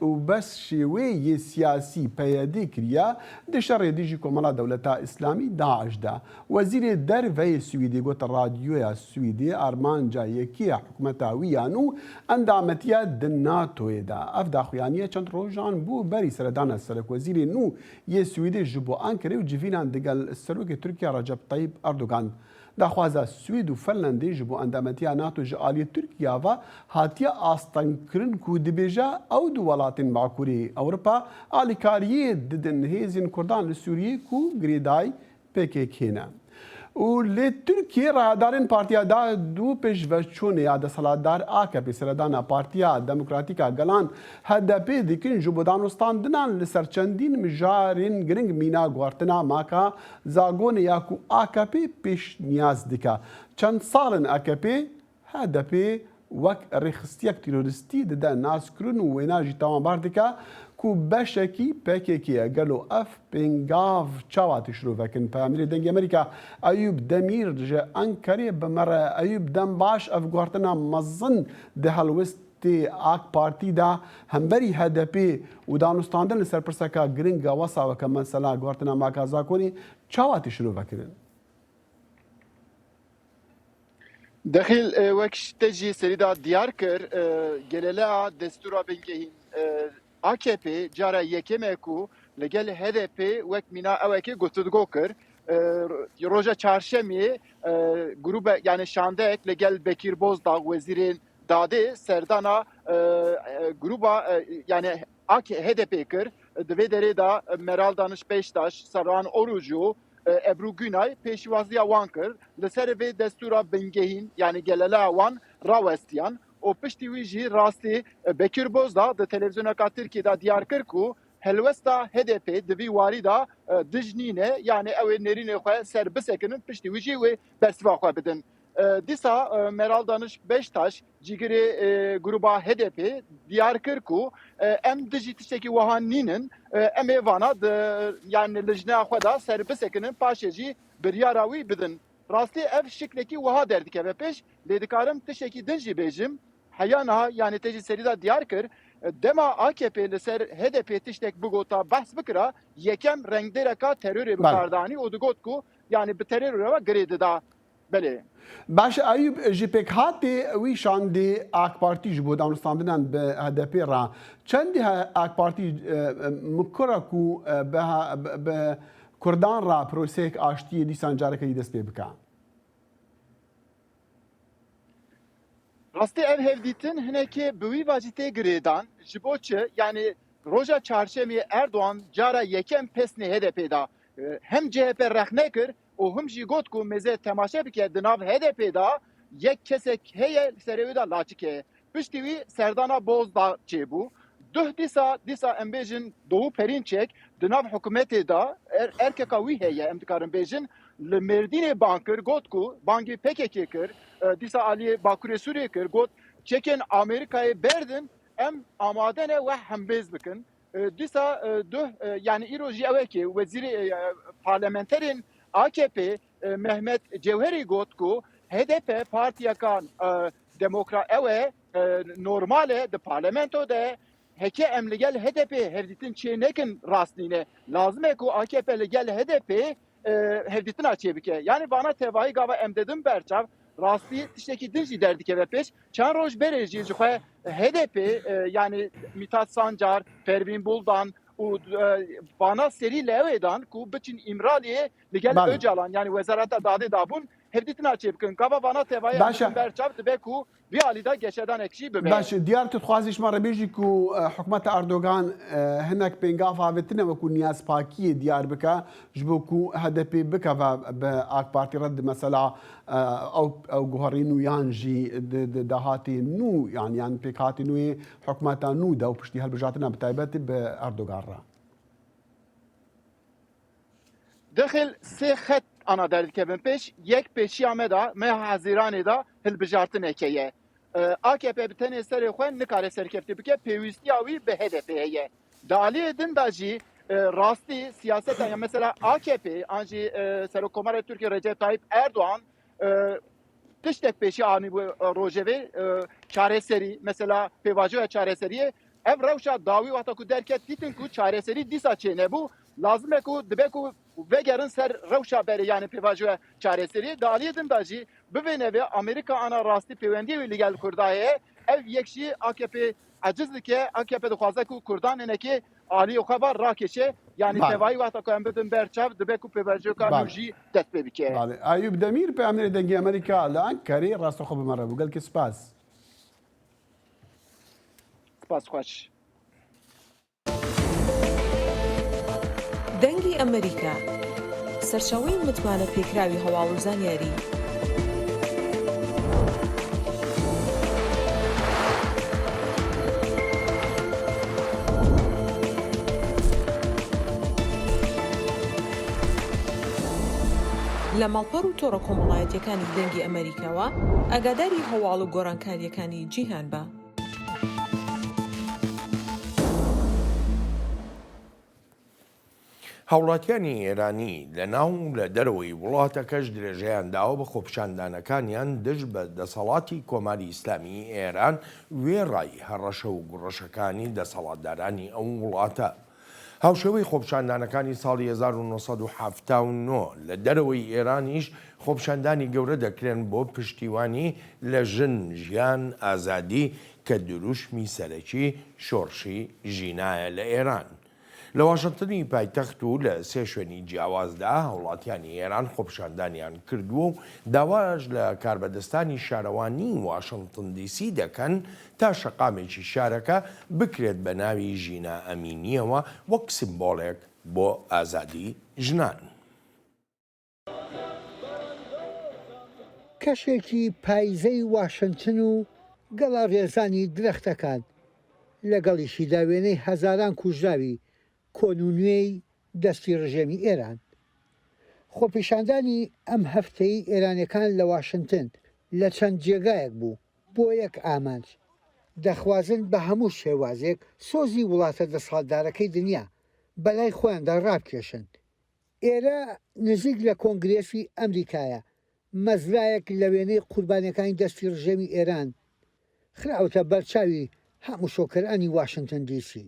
B: û beşê wê yê siyasî PYD kiriye di şerê dijî Komela Dewleta Îslamî, daiş, de. Wezîrê Derve yê Swîdê got Radyoya Swîdê armanca yekê ya hikûmeta wî ya nû endametiya di NATOyê de. Ev daxuyaniye çend rojan bû berî seredana Serokwezîrê nû yê Swîdê ji bo Ankerê û civînan digel Serokê Tirkiya Recep Tayyip Erdogan. Daxwaza Swêd û Finlandê ji bo endametiya NATO ji aliyê Tirkiya ve hatiye astengkirin ku dibêje ew du welatên Bakurê Ewropa alîkariyê didin hêzên Kurdan li Sûriyê ku girêdayî pkk ne. Û li Tirkiyê rayedarên Partiya Dad û Pêşveçûnê ya desthilatdar AKP'ê seredana Partiya Demokratîk a Gelan, HDP, dikin ji bo danûstandinan li ser çendîn mijarên giring mîna guhertina maka zagonê ya ku akp pêşniyaz dike. Çend sal in akp, HDP'ê wek rêxistiyek terorîstî dide naskirin û wêna jî tawanbar dike ku beşekî pkk ye. Gelo ev pêngav çawa tê şirovekirin? Peyamnêrê Dengê Amerîka Eyûb Demîr ji Enqerê bi me re. Eyûb dem baş ev guhertina mezin di helwestê AK Partî de hemberî HDP'ê û danûstandin li ser pirseka giring a wesa weke mesela guhertina maka zakonê çawa tê şirovekirin?
R: Dexîl wek te jî serî da diyar kir geleleya destûra bingehîn AKP cara yekem e ku li gel HDP wek mîna ewekê gotudgo kir. Roja çarşemê grûbe yani şandeyek li gel Bekîr Bozdag wezîrên dadê serdana grûba yani AK HDP kir. Di vê derê de Meral Daniş Beştaş, Saruhan Orucu, Ebru Günay pêşwaziya wan kir li ser vê destûra bingehîn yanî geleleya wan rawestiyan û piştî wî jî rastî Bekir Bozda di televîzyoneka Tirkiyê de diyar kir ku helwesta HDP'ê di vî warî de dij nîne yanî ew ê nêrînê xwe ser bisekinin piştî wî jî wê bersiva xwe bidin. Dîsa Meral Daniş Beştaş cîgirê grûba HDP'ê diyar kir ku em dijî tiştekî wiha nînin, em ê vana di yani lijneya xwe de ser bisekinin paşê jî biryara wî bidin. Rastî ev şiklekî wiha derdikeve pêş lê dikarim tiştekî din jî bêjim heya niha yanî te jî serî de diyar kir dema AKP'ê li ser HDP'ê tiştek bigota behs bikira yekem rengdêreka terorê bikar dianî û digot ku yanî bi terorê re girê dida. Belê.
B: Baş e Eyûb ji pêkhatê wî şandê AK Partî ji bo danûstandinan bi HDP'ê re çendî AK Partî mikure ku bi Kurdan re proseyek aştiyê dîsan careke dî dest pê bike?
R: Rastî ev hevdîtin hinekê bi wî va jî tê girêdan. Ji bo çi? Yanî roja çarşemê Erdogan cara yekem pesnê HDP'ê da. Hem CHP rexne kir û him jî got ku mêze temaşe bike di nav HDP'ê de yek kesek heye li serê wê de laçik heye. Piştî wî serdana Bozda çêbû. Duh dîsa dîsa em bêjin Doğu Perînçek di nav hikûmetê de er, erkeka wî heye em dikarin bêjin li Mêrdînê bang kir got ku bangê PKK kir dîsa aliyê Bakurê Sûriyê kir got çekên Amerîkayê berdin em amade ne we hembêz bikin. Dîsa duh yanî îro jî ew e ki wezîrê parlamenterên AKP'ê Mehmet Cewherî got ku HDP partiyeka demokra ew e normal e di parlamento de heke em li gel HDP'ê hevdîtin çê nekin rast nîne. Lazim e ku AKP li gel HDP'ê hevdîtina çê bike. Yanî vana tevahî gava em didin berçav rastî tiştekî din jî derdikeve pêş. Çend roj berê jî ji xwe HDP yanî Mîthat Sancar, Pervîn Buldan û vana serî li ewê dan ku biçin Îmraliyê li gel Ocalan yanî Wezareta Dadê dabûn hevdîtina çê bikin. Gava vana tevahî em didin berçav dibe ku Vî alî de geşedanek jî bibe.
B: Baş e, diyar tu dixwazî ji me re bêjî ku hikûmeta Erdogan hinek pêngav avêtine wekû niyazpakiyê diyar bike ji bo ku HDP bikeve bi AK Partî re di mesela ew ew guherîn û yan jî di di dahatê nû yan yan pêkhatê nû yê hikûmeta nû de û piştî hilbijartina bi taybet bi Erdogan re.
R: Dexil sê xet ana derdikevin pêş, yek pêşiya me de meha Hezîranê de hilbijartinek heye. AKP bi tenê serê xwe nikare serkeftî bike, pêwîstiya wî bi HDP'ê heye. Di aliyê din de jî rastî siyaseta ya mesela AKP an jî Serokkomarê Tirkiyê Recep Tayyip Erdogan tiştek pêşî anîbû rojevê çareserî, mesela pêvajoya çareseriyê Ev rewşa dawî wexta ku derket dîtin ku çareserî dîsa çênebû, lazim e ku dibe ku vegerin ser rewşa berê yanî pêvajoya çareseriyê. Di aliyê din de jî bivê nevê Amerîka ana rastî pêwendiyê wî li gel Kurda heye. Ev yek jî AKP'ê eciz dike. AKP dixwaze ku Kurdan hinekê aliyê xwe ve rakêşe. Yanî tevahî wexta ku em bidin ber çav dibe ku pêvajoyeka nû jî dest pê bike.
B: Eyûb Demîr, Peyamnêrê Dengê Amerîka li Enqerê rasta xwe bi me re bû. Gelekî spas.
R: Spas xweş.
G: دەنگی ئەمەریکا، سەرچاوەی متمانە پێکراوی هەواڵ و زانیاری. لە ماڵپەڕ و تۆڕە کۆمەڵایەتیەکانی دەنگی ئەمەریکاوە ئاگاداری هەواڵ و گۆڕانکاریەکانی جیهان بە.
A: هاوڵاتیانی ئێرانی لە ناو و لە دەرەوەی وڵاتەکەش درێژەیان داوە بە خۆپیشاندانەکانیان دژ بە دەسەڵاتی کۆماری ئیسلامیی ئێران وێڕای هەڕەشە و گوڕەشەکانی دەسەڵاتدارانی ئەو وڵاتە. هاوشێوەی خۆپیشاندانەکانی ساڵی 1979 لە دەرەوەی ئێرانیش خۆپیشاندانی گەورە دەکرێن بۆ پشتیوانی لە ژن، ژیان، ئازادی کە دروشمی سەرەکی شۆڕشی ژینایە لە ئێران. لە واشنتنی پایتەخت و لە سێ شوێنی جیاوازدا هاوڵاتیانی ئێران خۆپیشاندانیان کردووە و داواش لە کاربەدەستانی شارەوانیی واشنتن دی سی دەکەن تا شەقامێکی شارەکە بکرێت بە ناوی ژینا ئەمینییەوە وەک سیمبۆلێک بۆ ئازادی ژنان.
S: کەشێکی پایزەی واشنتن و گەڵاڕێزانی درەختەکان، لەگەڵیشیدا وێنەی هەزاران کوژراوی کۆن و نوێی دەستی ڕژێمی ئێران. خۆپیشاندانی ئەم هەفتەی ئێرانیەکان لە واشنتن. لە چەند جێگایەک بوو بۆ یەک ئامانج، دەخوازن بە هەموو شێوازێک سۆزی وڵاتە دەسەڵاتدارەکەی دنیا بەلای خۆیاندا ڕابکێشن. ئێرە نزیک لە کۆنگرێسی ئەمریکایە، مەزرایەک لە وێنەی قوربانیەکانی دەستی ڕژێمی ئێران خراوەتە بەرچاوی هەموو شۆکەرانی واشنتن دی سی.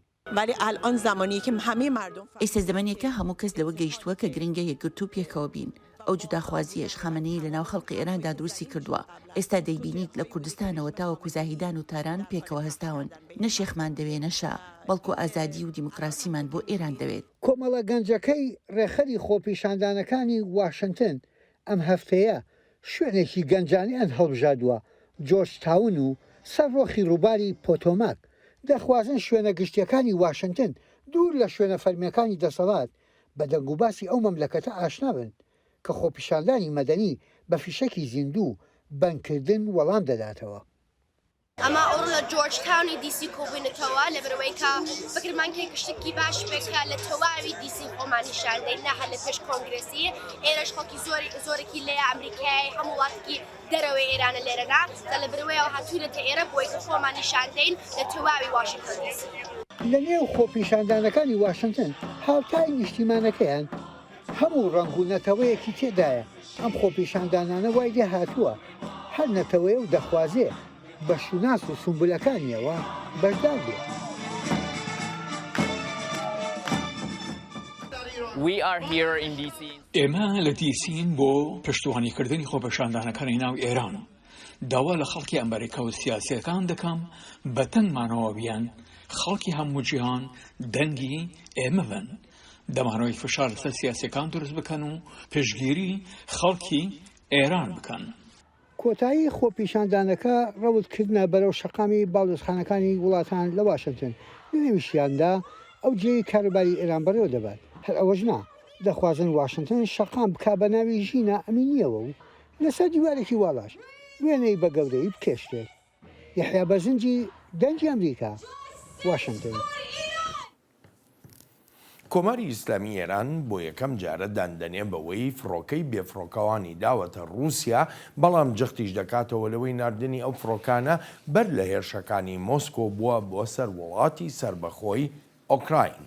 T: ئێستا زەمەنێکە هەموو کەس لەوە گەیشتووە کە گرنگە یەکگرتوو پێکەوە بین. ئەو جوداخوازییەش خامنەیی لەناو خەڵقی ئێراندا دروستی کردووە. ئێستا دەیبینیت لە کوردستانەوە تاوەکو زاهیدان و تاران پێکەوە هەستاون. نە شێخمان دەوێ نە شا، بەڵکو ئازادی و دیموکراسیمان بۆ ئێران دەوێت.
S: کۆمەڵە گەنجەکەی ڕێکخەری خۆپیشاندانەکانی واشنتن ئەم هەفتەیە شوێنێکی گەنجانەیان هەڵبژاردووە، جۆرج تاون و سەر ڕۆخی ڕووباری پۆتۆماک، دەخوازن شوێنە گشتییەکانی واشنتن دوور لە شوێنە فەرمییەکانی دەسەڵات بە دەنگوباسی ئەو مەملەکەتە ئاشنا بن کە خۆپیشاندانی مەدەنی بە فیشەکی زیندوو و بەنگکردن وەڵام دەداتەوە.
U: ئەمە ئەوڕۆ لە جۆرج تاونی دیسی کۆبووینەتەوە لەبەرئەوەی کە فکرمان کرد کە شتێکی باش بێت کە لە تەواوی دیسی خۆمان نیشان دەین نە هەر لە پێش کۆنگرێسی ئێرەش خەڵکی زۆری زۆرێکی لێیە ئەمریکای هەموو وڵاتێکی دەرەوەی ئێرانە لێرەنا جا لەبەرئەوەیەوە هاتووینەتە ئێرە بۆی کە خۆمان نیشان دەین لە تەواوی واشنتۆن دیسی.
S: لە نێو خۆپیشاندانەکانی واشنتن هاوتای نیشتیمانەکەیان هەموو ڕەنگ و نەتەوەیەکی تێدایە، ئەم خۆپیشاندانانە وای لێ هاتووە هەر نەتەوەیە و دەخوازێ بە شوناس و سومبولەکانیەوە بەشدار بێ.
V: ئێمە لە دیسین بۆ پشتیوانیکردنی خۆپێشاندانەکانی ناو ئێران. داوا لە خەڵکی ئەمریکا و سیاسییەکان دەکەم بە دەنگمانەوە بیەن، خەڵکی هەموو جیهان دەنگی ئێمە بن. دەمانەوێت فشار لەسەر سیاسییەکان دروست بکەن و پشتگیری خەڵکی ئێران بکەن.
S: کۆتایی خۆپیشاندانەکە ڕەوت کردنە بەرەو شەقامی باڵیۆزخانەکانی وڵاتان لە واشنتن، لەنێویشیاندا ئەو جێیەی کاروباری ئێران بەڕێوە دەبات. هەر ئەوەش نا، دەخوازن واشنتن شەقام بکا بە ناوی ژینا ئەمینییەوە و لەسەر دیوارێکی واڵاش وێنەی بە گەورەیی بکێشرێت. یەحیا بەرزنجی، دەنگی ئەمریکا، واشنتن.
A: کۆماری ئیسلامی ئێران بۆ یەکەم جارە دان دەنێ بەوەی فڕۆکەی بێفڕۆکەوانی داوەتە ڕووسیا، بەڵام جەختیش دەکاتەوە لەوەی ناردنی ئەو فڕۆکانە بەر لە هێرشەکانی مۆسکۆ بووە بۆ سەر وڵاتی سەربەخۆی ئۆکراین.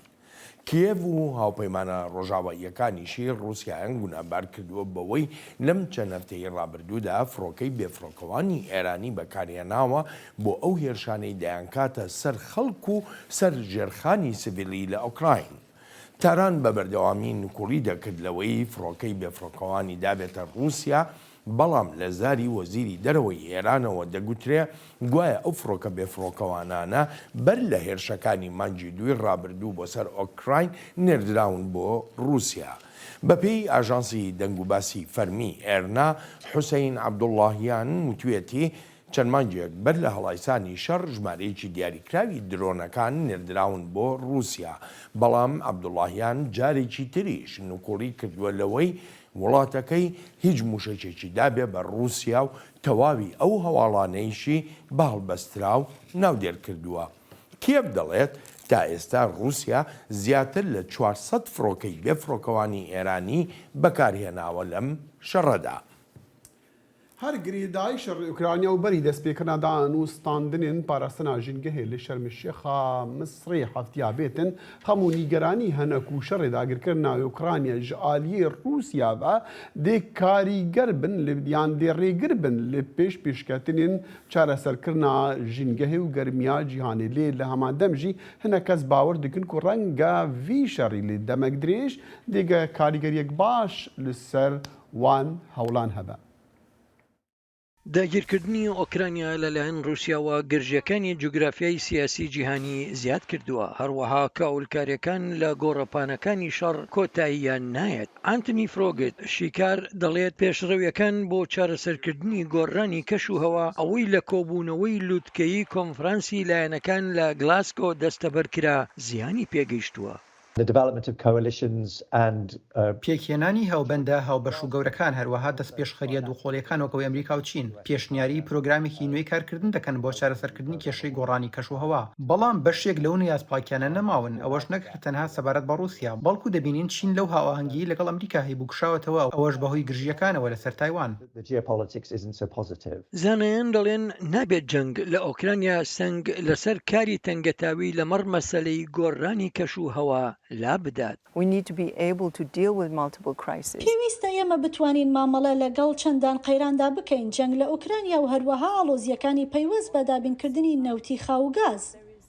A: کیێڤ و هاوپەیمانە ڕۆژاواییەکانیشی ڕووسیایان گوناهبار کردووە بەوەی لەم چەند هەفتەی ڕابردوودا فڕۆکەی بێفڕۆکەوانی ئێرانی بەکارهێناوە بۆ ئەو هێرشانەی دەیانکاتە سەر خەڵک و سەر ژێرخانی سڤیلی لە ئۆکراین. تاران بە بەردەوامی نکوڵی دەکرد لەوەی فڕۆکەی بێفڕۆکەوانی دابێتە ڕووسیا، بەڵام لە زاری وەزیری دەرەوەی ئێرانەوە دەگوترێ گوایە ئەو فڕۆکە بێفڕۆکەوانانە بەر لە هێرشەکانی مانگی دووی ڕابردوو بۆ سەر ئۆکراین نێردراون بۆ ڕووسیا. بەپێی ئاژانسی دەنگوباسی فەرمی ئێرنا، حوسەین عەبدوڵڵاهیان وتویەتی، چەند مانگێک بەر لە هەڵایسانی شەڕ ژمارەیەکی دیاریکراوی درۆنەکان نێردراون بۆ ڕووسیا، بەڵام عەبدوڵاهیان جارێکی تریش نکوڵی کردووە لەوەی وڵاتەکەی هیچ موشەکێکی دابێ بە ڕووسیا و تەواوی ئەو هەواڵانەیشی بە هەڵبەستراو ناودێر کردووە. کیێڤ دەڵێت تا ئێستا ڕووسیا زیاتر لە 400 فڕۆکەی بێفڕۆکەوانی ئێرانی بەکارهێناوە لەم شەڕەدا.
B: هەر گرێدایی شەڕی ئۆکرانیا و بەری دەستپێکردنا دان و ستاندنên parastina jîngehê li Şerm el Şêxa Misrê heftiya bêtin, xem û nîgeranî hene ku şerê dagirkirina Ûkranya ji aliyê Rûsya ve dê karîger bin li yan dê rêgir bin li pêş pêşketinên çareserkirina jîngehê û germiya cîhanê lê li heman dem jî hinek kes bawer dikin ku renga vî şerî li demek dirêj dê karîgeriyek baş li ser وان هەوڵان هەبە.
W: داگیرکردنی ئۆکرانیا لەلایەن ڕووسیاوە گرژییەکانی جوگرافیای سیاسی جیهانی زیاد کردووە، هەروەها کاولکارییەکان لە گۆڕەپانەکانی شەڕ کۆتاییان نایەت. ئانتنی فرۆگت، شیکار، دەڵێت پێشڕەوییەکان بۆ چارەسەرکردنی گۆڕانی کەش و هەوا، ئەوەی لە کۆبوونەوەی لوتکەیی کۆنفرانسی لایەنەکان لە گلاسگۆ دەستەبەر کرا، زیانی پێگەیشتووە.
C: پێکهێنانی هاوبەندە هاوبەش و گەورەکان، هەروەها دەستپێشخەرییە دووقۆڵییەکان وەک ئەوەی ئەمریکا و چین، پێشنیاری پرۆگرامێکی نوێی کارکردن دەکەن بۆ چارەسەرکردنی کێشەی گۆڕانی کەشوهەوا. بەڵام بەشێک لەو نیازپاکییانە نەماون، ئەوەش نەک هەر تەنها سەبارەت بە ڕووسیا، بەڵکو دەبینین چین لەو هاوئاهەنگییەی لەگەڵ ئەمریکا هەیبوو کشاوەتەوە، ئەوەش بەهۆی گرژییەکانەوە لەسەر تایوان.
W: زانایان دەڵێن نابێت جەنگ لە ئۆکرانیا سەنگ لەسەر کاری تەنگەتاوی لەمەڕ مەسەلەی گۆڕانی کەش و هەوا لابدات.
E: پێویستە ئێمە بتوانین مامەڵە لەگەڵ چەندان قەیراندا بکەین، جەنگ لە ئۆکرانیا و هەروەها ئاڵۆزییەکانی پەیوەست بە دابینکردنی نەوتی خاو و گاز.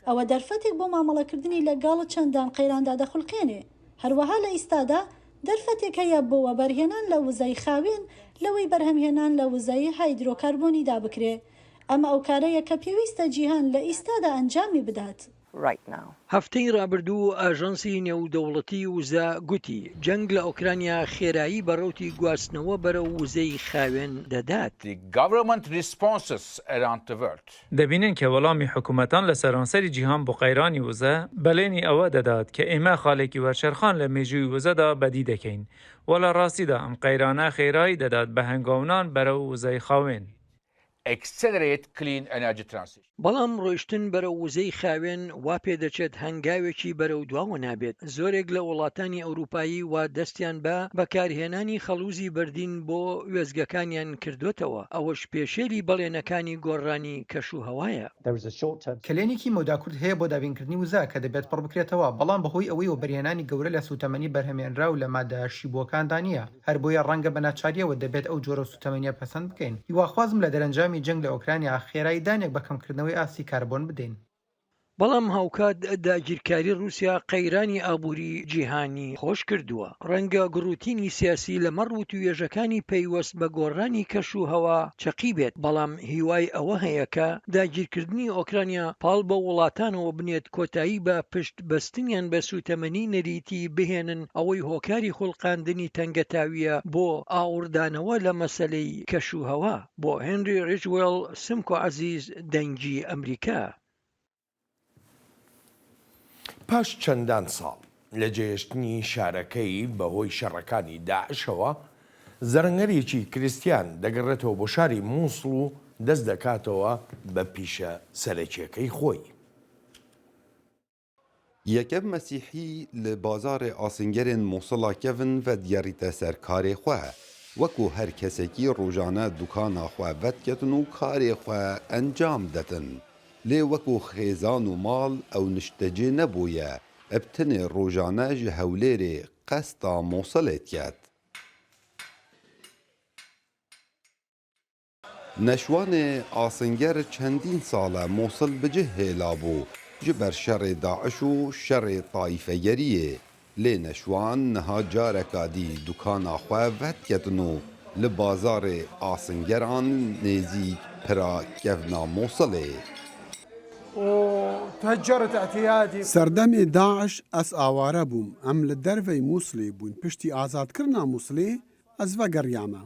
E: ئەوە دەرفەتێک بۆ مامەڵەکردنی لەگەڵ چەندان قەیراندا دەخولقێنێ. هەروەها لە ئیستادا دەرفەتێک هەیە بۆ وەبەرهێنان لە وزەی خاوێن لەوەی بەرهەمهێنان لە وزەی هایدرۆکاربۆنیدا بکرێ. ئەمە ئەو کارەیە کە پێویستە جیهان لە ئیستادا ئەنجامی بدات.
W: right now. هەفتەی ڕابردوو ئاژانسی نێودەوڵەتی وزە گوتی، جەنگ لە ئۆکرانیا خێرایی بە ڕەوتی گواستنەوە بەرەو وزەی خاوێن دەدات.
F: The government responses around the world.
X: دەبینن کە وەڵامی حکومەتان لە سەرانسەری جیهان بۆ قەیرانی وزە، بەڵێنی ئەوە دەدات کە ئێمە خاڵێکی وەرچەرخان لە مێژووی وزەدا بەدی دەکەین و لە ڕاستیدا ئەم قەیرانە خێرایی دەدات بە هەنگاونان بەرەو وزەی خاوێن.
F: Accelerate clean energy transition.
W: بەڵام ڕۆیشتن بەرەو وزەی خاوێن وا پێدەچێت هەنگاوێکی بەرەو دواوە نابێت، زۆرێک لە وڵاتانی ئەوروپایی وا دەستیان بە بەکارهێنانی خەڵوزی بەردین بۆ وێستگەکانیان کردۆتەوە، ئەوەش پێشێلی بەڵێنەکانی گۆڕانی کەشوهەوایە.
C: کەلێنێکی مەودا کورت هەیە بۆ دابینکردنی وزە کە دەبێت پڕبکرێتەوە، بەڵام بەهۆی ئەوەی وەبەرهێنانی گەورە لە سووتەمەنی بەرهەمهێنراو لە مادە شیبووەکاندا نییە، هەربۆیە ڕەنگە بە ناچارییەوە دەبێت ئەو جۆرە سووتەمەنییە پەسەند بکەین. هیواخوازم لە دەرەنجامی جەنگ لە ئۆکرانیا خێراییدانێک بە کەمکردنەوەی ئاستی کاربۆن بدەین.
W: بەڵام هاوکات داگیرکاری ڕووسیا قەیرانی ئابووری جیهانی خۆش کردووە. ڕەنگە گڕوتینی سیاسی لەمەڕ وتووێژەکانی پەیوەست بە گۆڕانی کەش و هەوا چەقیبێت، بەڵام هیوای ئەوە هەیە کە داگیرکردنی ئۆکرانیا پاڵ بە وڵاتانەوە بنێت کۆتایی بە پشت بەستنیان بە سووتەمەنی نەریتی بهێنن، ئەوەی هۆکاری خوڵقاندنی تەنگەتاوییە بۆ ئاوڕدانەوە لە مەسەلەی کەش و هەوا. بۆ هێنری ڕیجوێڵ، سمکۆ عەزیز، دەنگی ئەمریکا.
A: پاش چەندان ساڵ لە جێهێشتنی شارەکەی بەهۆی شەڕەکانی داعشەوە، زەرەنگەرێکی کریستیان دەگەڕێتەوە بۆ شاری موسڵ و دەست دەکاتەوە بە پیشە سەرەکیەکەی خۆی.
Y: یەکەم مەسیحی li bazarê asingerên Mûsila kevn vedigerîte ser karê xwe. Wekû her kesekî rojane dukana xwe vediketin û karê xwe encam detin. Lê wekû xêzan û mal ew niştecê nebûye, bi tenê rojane ji Hewlêrê qesta Mûsilê diket. Neşwanê asinger çendîn sal e Mûsil bi cih hêlabû ji ber şerê daiş û şerê tayîfegeriyê. Lê Neşwan niha careka dî dukana xwe vediketin û li bazarê asingeran nêzîk pira kevna Mûsilê.
B: Serdemê daiş ez aware bûm. Em li dervey Mûsilê bûn. Piştî azadkirina Mûsilê ez vegeriyame.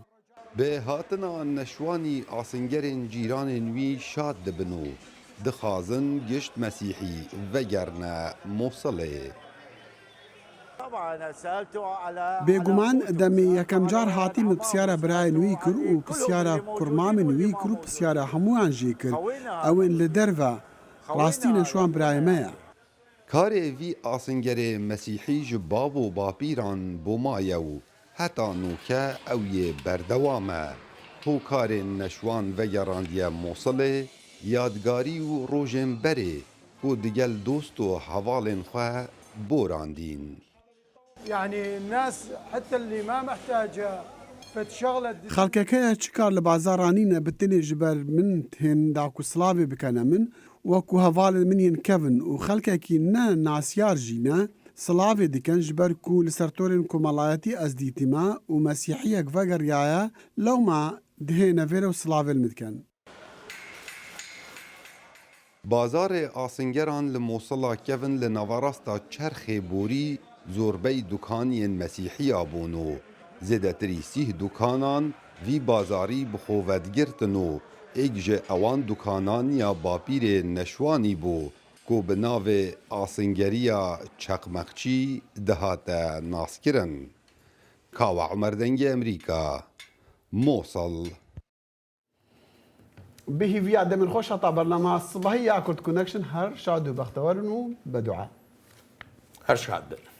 Y: Bi hatina neşwanî asingerên cîranên wî şad dibin û dixwazin gişt mesîhî vegerine Mûsilê.
B: Bêguman demê yekemcar hatî min pisyara birayên wî kir û pisyara kurmamên wî kir û pisyara hemûyan jî kir. Ew ên li derve rastî neşwan birayê me ye.
Y: Karê vî asingerê mesîhî ji bav û bapîran bo maye û Heta nûke ew yê berdewam e. Hokarên neşwan vegerandiye Mûsilê, yadgarî û rojên berê ku digel dost û hevalên xwe borandîn.
B: Xelkek heye çi kar li bazara nîne bi tenê ji ber min tên da ku silavê bikene min, wek ku hevalên min yên kevin û xelkekî ne nasyar jî ne, Silavê dikin ji ber ku li ser torên komelayetî ez dîtîme û mesîhiyek vegeriyaye lewma dihêne vêre û silavê li min dikin.
Y: Bazarê asingeran li Mûsila kevn li naverasta çerxê borî zorbey dukan yên mesîhiya bûn û zêdetirî sîh dukanan vî bazarî bi xwe vedigirtin û êk ji ewan dukanan ya bapîrê Neşwanî bû. ku bi navê Asingeriya Çeqmeqçî dihate naskirin. Kawa Omer Dengê Emrîka, Mosil.
B: Bi hîviya demên xweş heta bernama sibehî ya Kurd Connection her şad û bextewar bin û bi dua.
A: Her şad bin.